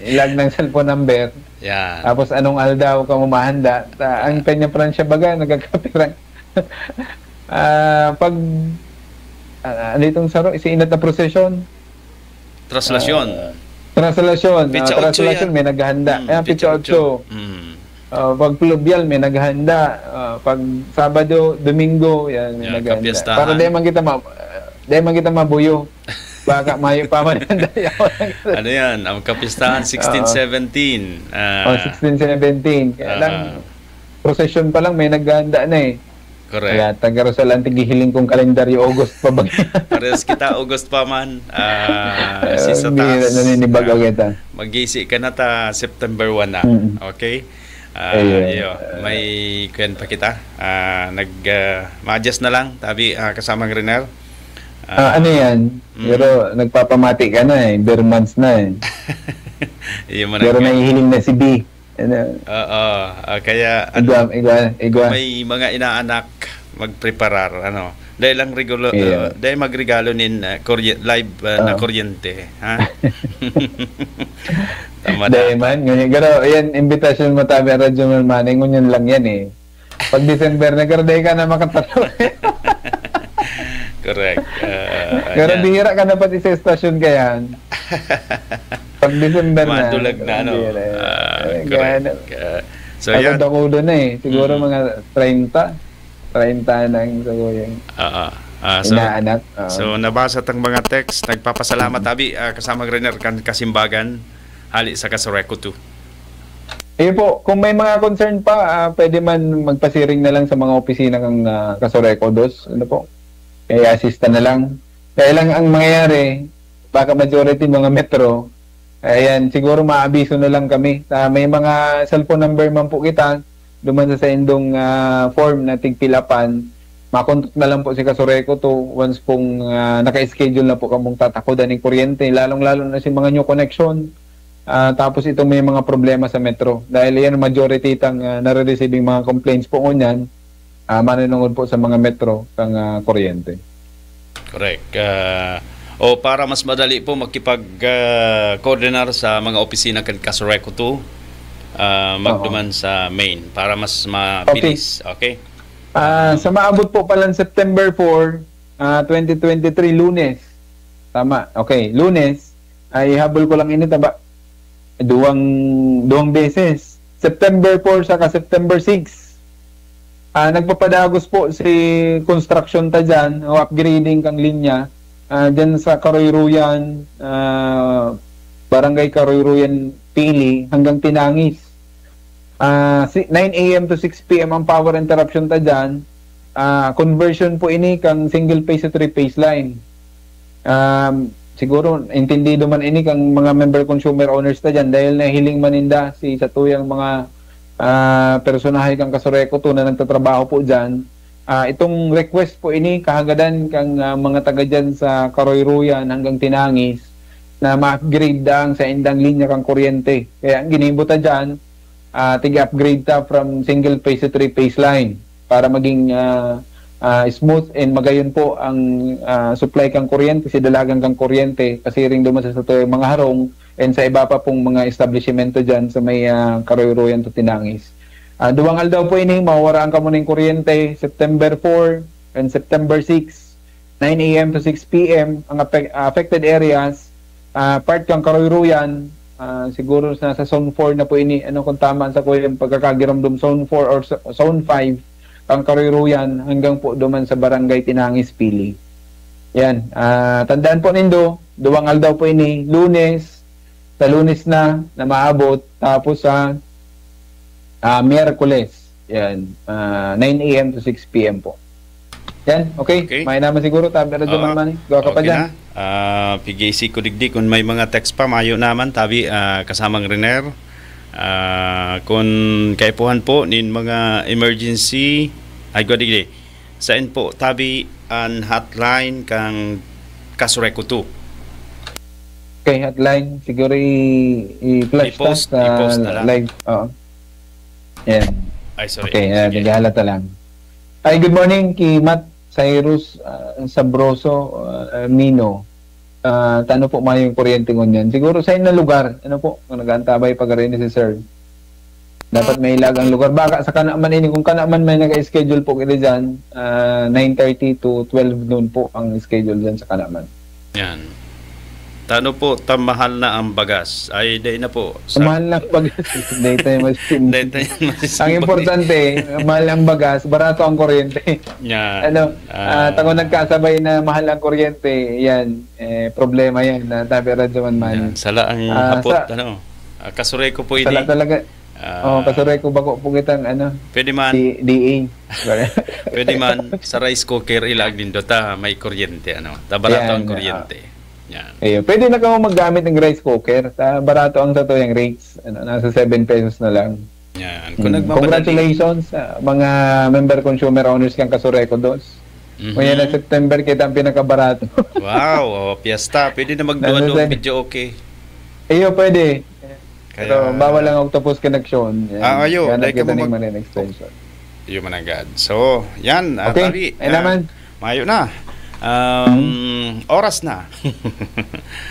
ilag ng cellphone number. Yan. Tapos anong aldaw ka mamahanda? Ta-, ang Peña Francia baga, nagkakapirang. Ah, pag, ah, ano itong saro? Si inat na prosesyon. Traslasyon. Ah, traslasyon. Ah, Petsa otso traslasyon, yan. may naghahanda. Mm, Ayan, petsa petsa otso. otso. Mm. Ah, pag pluvial, may naghanda. Ah, pag Sabado, Domingo, yan, may Yan, naghanda. kapiestahan. Para di man kita ma-, di man kita mabuyo. Baka mayo pa man ang dayaw. Ano yan? Ang kapistahan, sixteen seventeen. Oh, Ah, sixteen seventeen. Kaya lang, ah, procession pa lang, may naghanda na eh. Correct. Kaya taga Rosal ang tigihiling kong kalendaryo, August pa ba? Parehas kita, August pa man. Ah, si Eh, bihira Satas. naninibago Ah, kita. Mag-isi ka na ta September one na. Mm. Okay? Ah, Ayun. iyo, may kwen pa kita. Ah, nag, ah, ma-adjust na lang, tabi, ah, kasamang Riner. Ah, ano yan? Mm. Pero nagpapamati ka na eh. Bare months na eh. Iyo man Pero ang- nahihiling na si B. Ano? Oo. Ah, kaya, ano, Igwa, igwa, igwa. may mga inaanak, magpreparar, ano. Dahil lang regalo, Iya. uh, dahil magregalo nin uh, kurye-, live uh, na Ah. kuryente, ha? Tama Dahil na. man, ngunyan, pero yan, imbitasyon mo tabi ang Radyo Man Manny, ngunyan lang yan eh. Pag December na, pero dahil ka na makatatawa. Correct. Uh, Pero yan. Bihira ka na pati sa estasyon ka yan. Pag December na. Madulag na, ano. Bihira. Ah, Eh, correct. gano'n. Ah, so, Ako yan. dakulo na eh. Siguro Mm. mga treinta. Treinta na yung sago yung Ah, ah. Ah, so, inaanak. Ah. so, nabasa tang mga text. Nagpapasalamat, abi, ah, kasamang Riner, kan Kasimbagan, hali sa Kasureco two. Ayun po, kung may mga concern pa, ah, pwede man magpasiring na lang sa mga opisina ng ah, Kasureco dos. Ano po? Kaya assista na lang. Kaya lang ang mangyayari, baka majority mga metro, ayan, siguro maabiso na lang kami. Ah, may mga cellphone number man po kita, duman sa saindong ah, form na tigpilapan, makontak na lang po si Kasureco to once pong ah, naka-schedule na po kamong tatakodan ng kuryente, lalong-lalo na si mga new connection. Ah, tapos itong may mga problema sa metro. Dahil yan, majority tang ah, nare-receiving mga complaints po ngunyan, ah, manunungod po sa mga metro kang ah, kuryente. Correct. Ah, o para mas madali po makipag ah, koordinar sa mga opisina kan Kasureco two, ah, magduman sa main para mas mabilis. Okay? Ah, sa maabot po palang September four, ah, twenty twenty-three, Lunes. Tama. Okay, Lunes. Ay, habol ko lang ini, taba. Duwang, duwang beses. September four saka September six. Ah, nagpapadagos po si construction ta dyan o upgrading kang linya ah, dyan sa Karoyroyan, ah, Barangay Karoyroyan, Pili, hanggang Tinangis. Ah, si, nine a m to six p m ang power interruption ta dyan. Ah, conversion po ini kang single phase to three phase line. Um, siguro, intindido man ini kang mga member consumer owners ta dyan dahil nahiling man ninda si satuyang mga ah, personahe kang Kasureco to na nagtatrabaho po dyan. Ah, itong request po ini, kahagadan kang ah, mga taga dyan sa Karoyroyan hanggang Tinangis na ma-upgrade daang sa indang linya kang kuryente. Kaya ang ginibo ta dyan, ah, tig-upgrade ta from single phase to three phase line para maging ah, ah, smooth and magayon po ang ah, supply kang kuryente, si dalagan kang kuryente, kasiring duman sa satuyang mga harong and sa iba pa pong mga establishmento dyan sa may ah, Karoyroyan to Tinangis. Ah, duwang aldaw po ini, mawawaraan kamo ning kuryente, September four and September six, nine a m to six p m. Ang ape- affected areas, ah, part kang Karoyroyan, ah, siguro nasa zone four na po ini. Ano kung tama sa kuya yung pagkakagiramdom, zone four or zo- zone five, ang Karoyroyan hanggang po duman sa barangay Tinangis, Pili. Yan. Ah, tandaan po nindo, duwang aldaw po ini, Lunes, sa Lunes na, na maabot, tapos sa ah, Miyerkules. Yan. Ah, nine a m to six p m po. Yan, okay. Okay. May naman siguro, tabi na Oo. duman man. Gawa ka pa Okay dyan. Na. Ah, pigisi ko digdi kung may mga text pa, mayo naman, tabi, ah, kasamang Riner. Ah, kung kaipuhan po nin mga emergency, ay, ko digdi. Sain po, tabi, an hotline kang Kasureco two. Okay, hotline. Siguro i- i-flash I-post, ta sa i-post na lang. Live. Oo. Yan. Ay, sorry. Okay, uh, Sige. Naghahalata lang. Ay, good morning kay Matt Cyrus ah, Sabroso ah, Mino. Ah, tano po mayong kuryente ngunyan? Siguro sa inyo lugar, ano po, kung nag-aantabay pa rin si Sir. Dapat may ilagang lugar. Baka sa kana man ini, kung kana man may nag-schedule po kita dyan, ah, nine thirty to twelve noon po ang schedule dyan sa kana man. Yan. Tano po, ta mahal na ang bagas. Ay, dai na po. Sa Mahal na ang bagas. Dai tayo masisimbag. Dai tayo masisimbag. Ang importante, mahal ang bagas, barato ang kuryente. Yan. Ano, Ah. ah, tango nagkasabay na mahal ang kuryente, yan, eh, problema yan, ah, Tabi Radyo Man Manny. Yan. Sala ang Ah, hapot, sa ano, ah, Kasureko po Sala ini. talaga. Ah. Oh, Kasureko, bako po kitang, ano, Pwede man. si D A. Pwede man, sa rice cooker, ilag nindo ta, may kuryente, ano, ta barato Yan, ang ah. kuryente. Yan. Ayun. Pwede na kamo maggamit ng rice cooker. Sa barato ang satuyang rates. Ano, nasa seven pesos na lang. Yan. Kung Mm. nagmamadaling Congratulations sa mga member consumer owners kan Kasureko Dos. Mhm. Kung yan na September, kita ang pinakabarato. Wow, oh, piyesta. Pwede na magduwa-duwa Nasa video, okay. Iyo, pwede. Pero Kaya bawal ang octopus connection. Yan. Ah, ayo, Yan ang dahil ka kita mo ning mag- Marine Extension. Iyo man agad. So, yan, ah, Okay, Tabi, ay ah, naman. mayo na. Um, Hmm. oras na.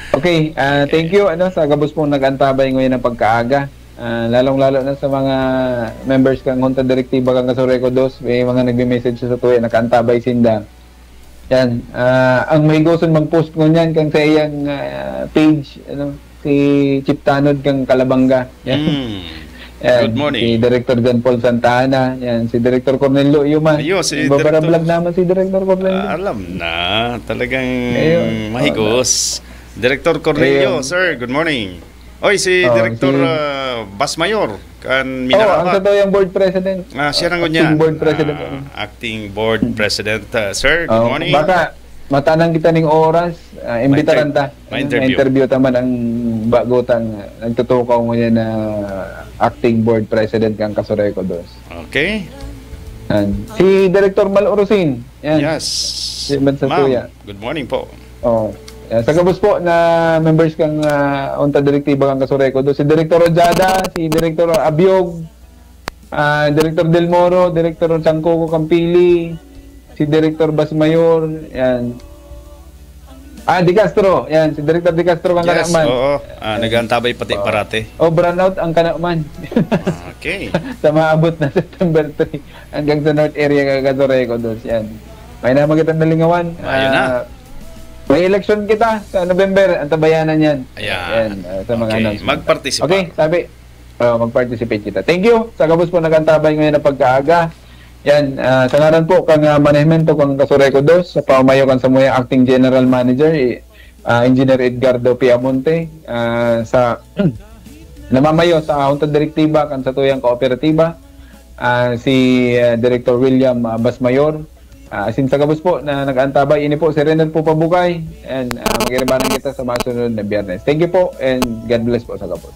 Okay, ah, Okay. thank you, ano, sa gabos pong nag-antabay ngayon ng pagkaaga. Ah, lalong-lalo na sa mga members kang Junta Direktiba kang Kasureko Dos, may mga nagme-message sa tuya, nakaantabay sinda. Yan. Ah, ang mahigoson mag-post ngunyan kan sa iyang, ah, page, ano, si Chief Tanod kang Calabanga. Yan. Hmm. Yan. Good morning. Si Director John Paul Santa Ana. Yan. Si Director Cornelio Yuma. Ayo, si Nagbabara Director vlog naman si Director Cornelio. Ah, alam na. Talagang Ayun. mahigos. Director Cornelio, Ayun. sir, good morning. Oy, si Oh, Director, si ah, Bas Mayor, kan Oh, Minarapat. ang totoo yung board president. Ah, siya lang Acting ngunyan. board president. Ah, acting board president, ah, sir, good Oh, morning. baka matanang kita ning oras, ah, imbitaran Ma-inter-, ta. ma-interview. Ma-interview ta man ang bago tang, ah, nagtutukaw ngunyan na acting board president kang Kasureko Dos. Okay. Yan. Si Director Mal Orosin. Yan. Yes. Si Ivan Ma'am, Santuya. good morning po. Oh. Yan. Sa gabos po na members kang, ah, Junta Direktiba kang Kasureko Dos, si Director Ojada, si Director Abiog, ah, Director Del Moro, Director Chancoco Campili, si Director Bas Mayor, yan. Ah, De Castro, yan, si Director De Castro kang Yes, Kanaman. oo. Ah, nag-aantabay pati Oo. parati. Oh, brownout ang Kanaman. Ah, okay. Sa maabot na September three, hanggang sa North Area, Kasureko Dos, yan. May naman kitang nalingawan. Ayun na. Ah, may election kita sa November, antabayanan yan. Ayan. Yan, ah, sa mga Okay, announcement. magpartisipar. Okay, sabi, ah, mag-participate kita. Thank you sa gabos po nag-antabay ngayon na pagkaaga. Yan, ah, sa ngaran po kang, ah, manehmento kang Kasureko Dos, sa pamayo kan samuyang Acting General Manager, eh, ah, Engineer Edgardo Piamonte, ah, sa namamayo sa Junta Direktiba kan satuyang kooperatiba, ah, si, ah, Director William, ah, Basmayor, ah, asin sa gabos po na nag-antabay, ini po si Renel po Pabukay, and, ah, magiribanan kita sa mga sunod na Biyernes. Thank you po, and God bless po sa gabos.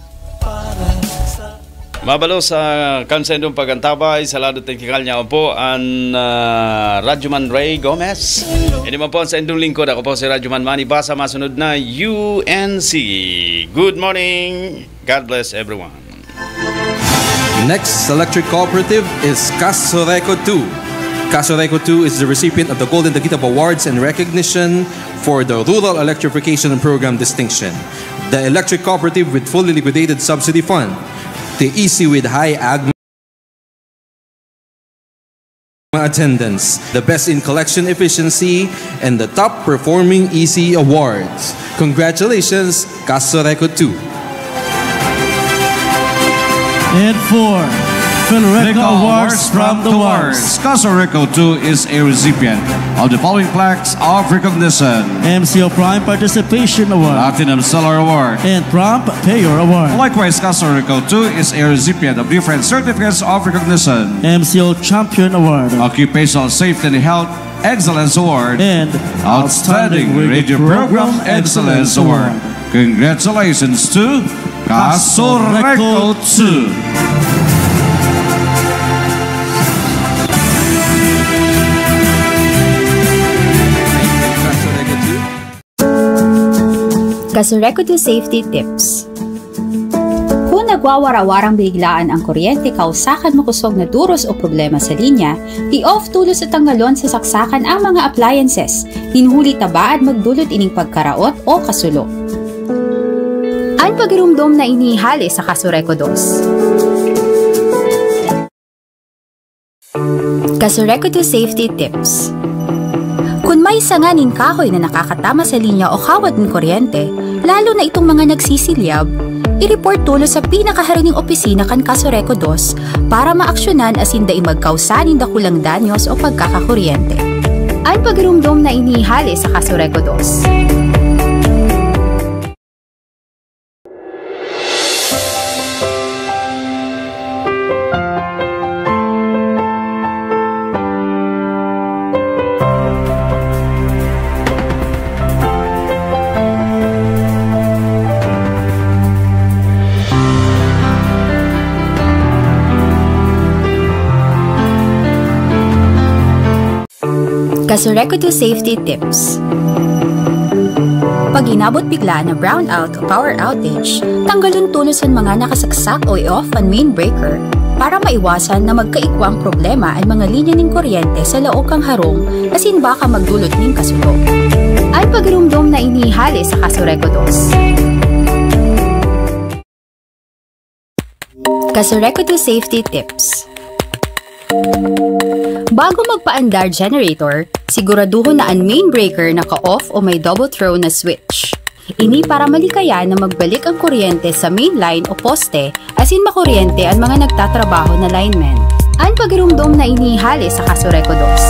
Mabalo sa kan sa indong pag-antabay, sa lado teknikal niya po, an, ah, Radyoman Ray Gomez. Ini man po ang sa indong lingkod. Ako po si Radyoman Manny Basa. Masunod na U N C. Good morning. God bless everyone. Next electric cooperative is Casureco two. Casureco two is the recipient of the Golden Taguig Awards and recognition for the Rural Electrification Program distinction. The electric cooperative with fully liquidated subsidy fund. The E C with high agma attendance. The best in collection efficiency and the top performing E C awards. Congratulations, Casureco two. And for Philreco Awards from the Wars. Casureco two is a recipient of the following plaques of recognition. M C O Prime Participation Award. Platinum Seller Award. And Prompt Payer Award. Likewise, Casureco two is a recipient of different certificates of recognition. M C O Champion Award. Occupational Safety and Health Excellence Award. And Outstanding Radio Program Excellence Award. Congratulations to Casureco two. Casureco two Safety Tips. Kun nagwawara-warang biniglaan ang kuryente kausa kan makosog na duros o problema sa linya, i-off tolos sa tanggalon sa saksakan ang mga appliances. Nin huli ta baad magdulot ining pagkaraot o kasulo. An pagiromdom na inihale sa Casureco dos. Casureco two Safety Tips. Kun may sanga nin kahoy na nakakatama sa linya o kawad nin kuryente, lalo na itong mga nagsisilyab, i-report tolos sa pinakaharaning opisina kan Casureco dos para maaksyonan asin dai magkausa nin dakulang danyos o pagkakakuryente. An pagirumdom na ini hale sa Casureco dos. Casureco two Safety Tips. Pag inabot bigla na brownout o power outage, tanggalon tolos an mga nakasaksak o i-off an main breaker para maiwasan na magkaikwang problema an mga linya nin kuryente sa laog kan harong asin baka magdulot nin kasunog. An pagirumdom na ini hale sa Casureco dos. Casureco two Safety Tips. Bago magpaandar generator, siguraduhon na an main breaker naka-off o may double throw na switch. Ini para malikayan na magbalik ang kuryente sa main line o poste asin makuryente an mga nagtatrabaho na linemen. An pagirumdom na ini hale sa Casureco dos.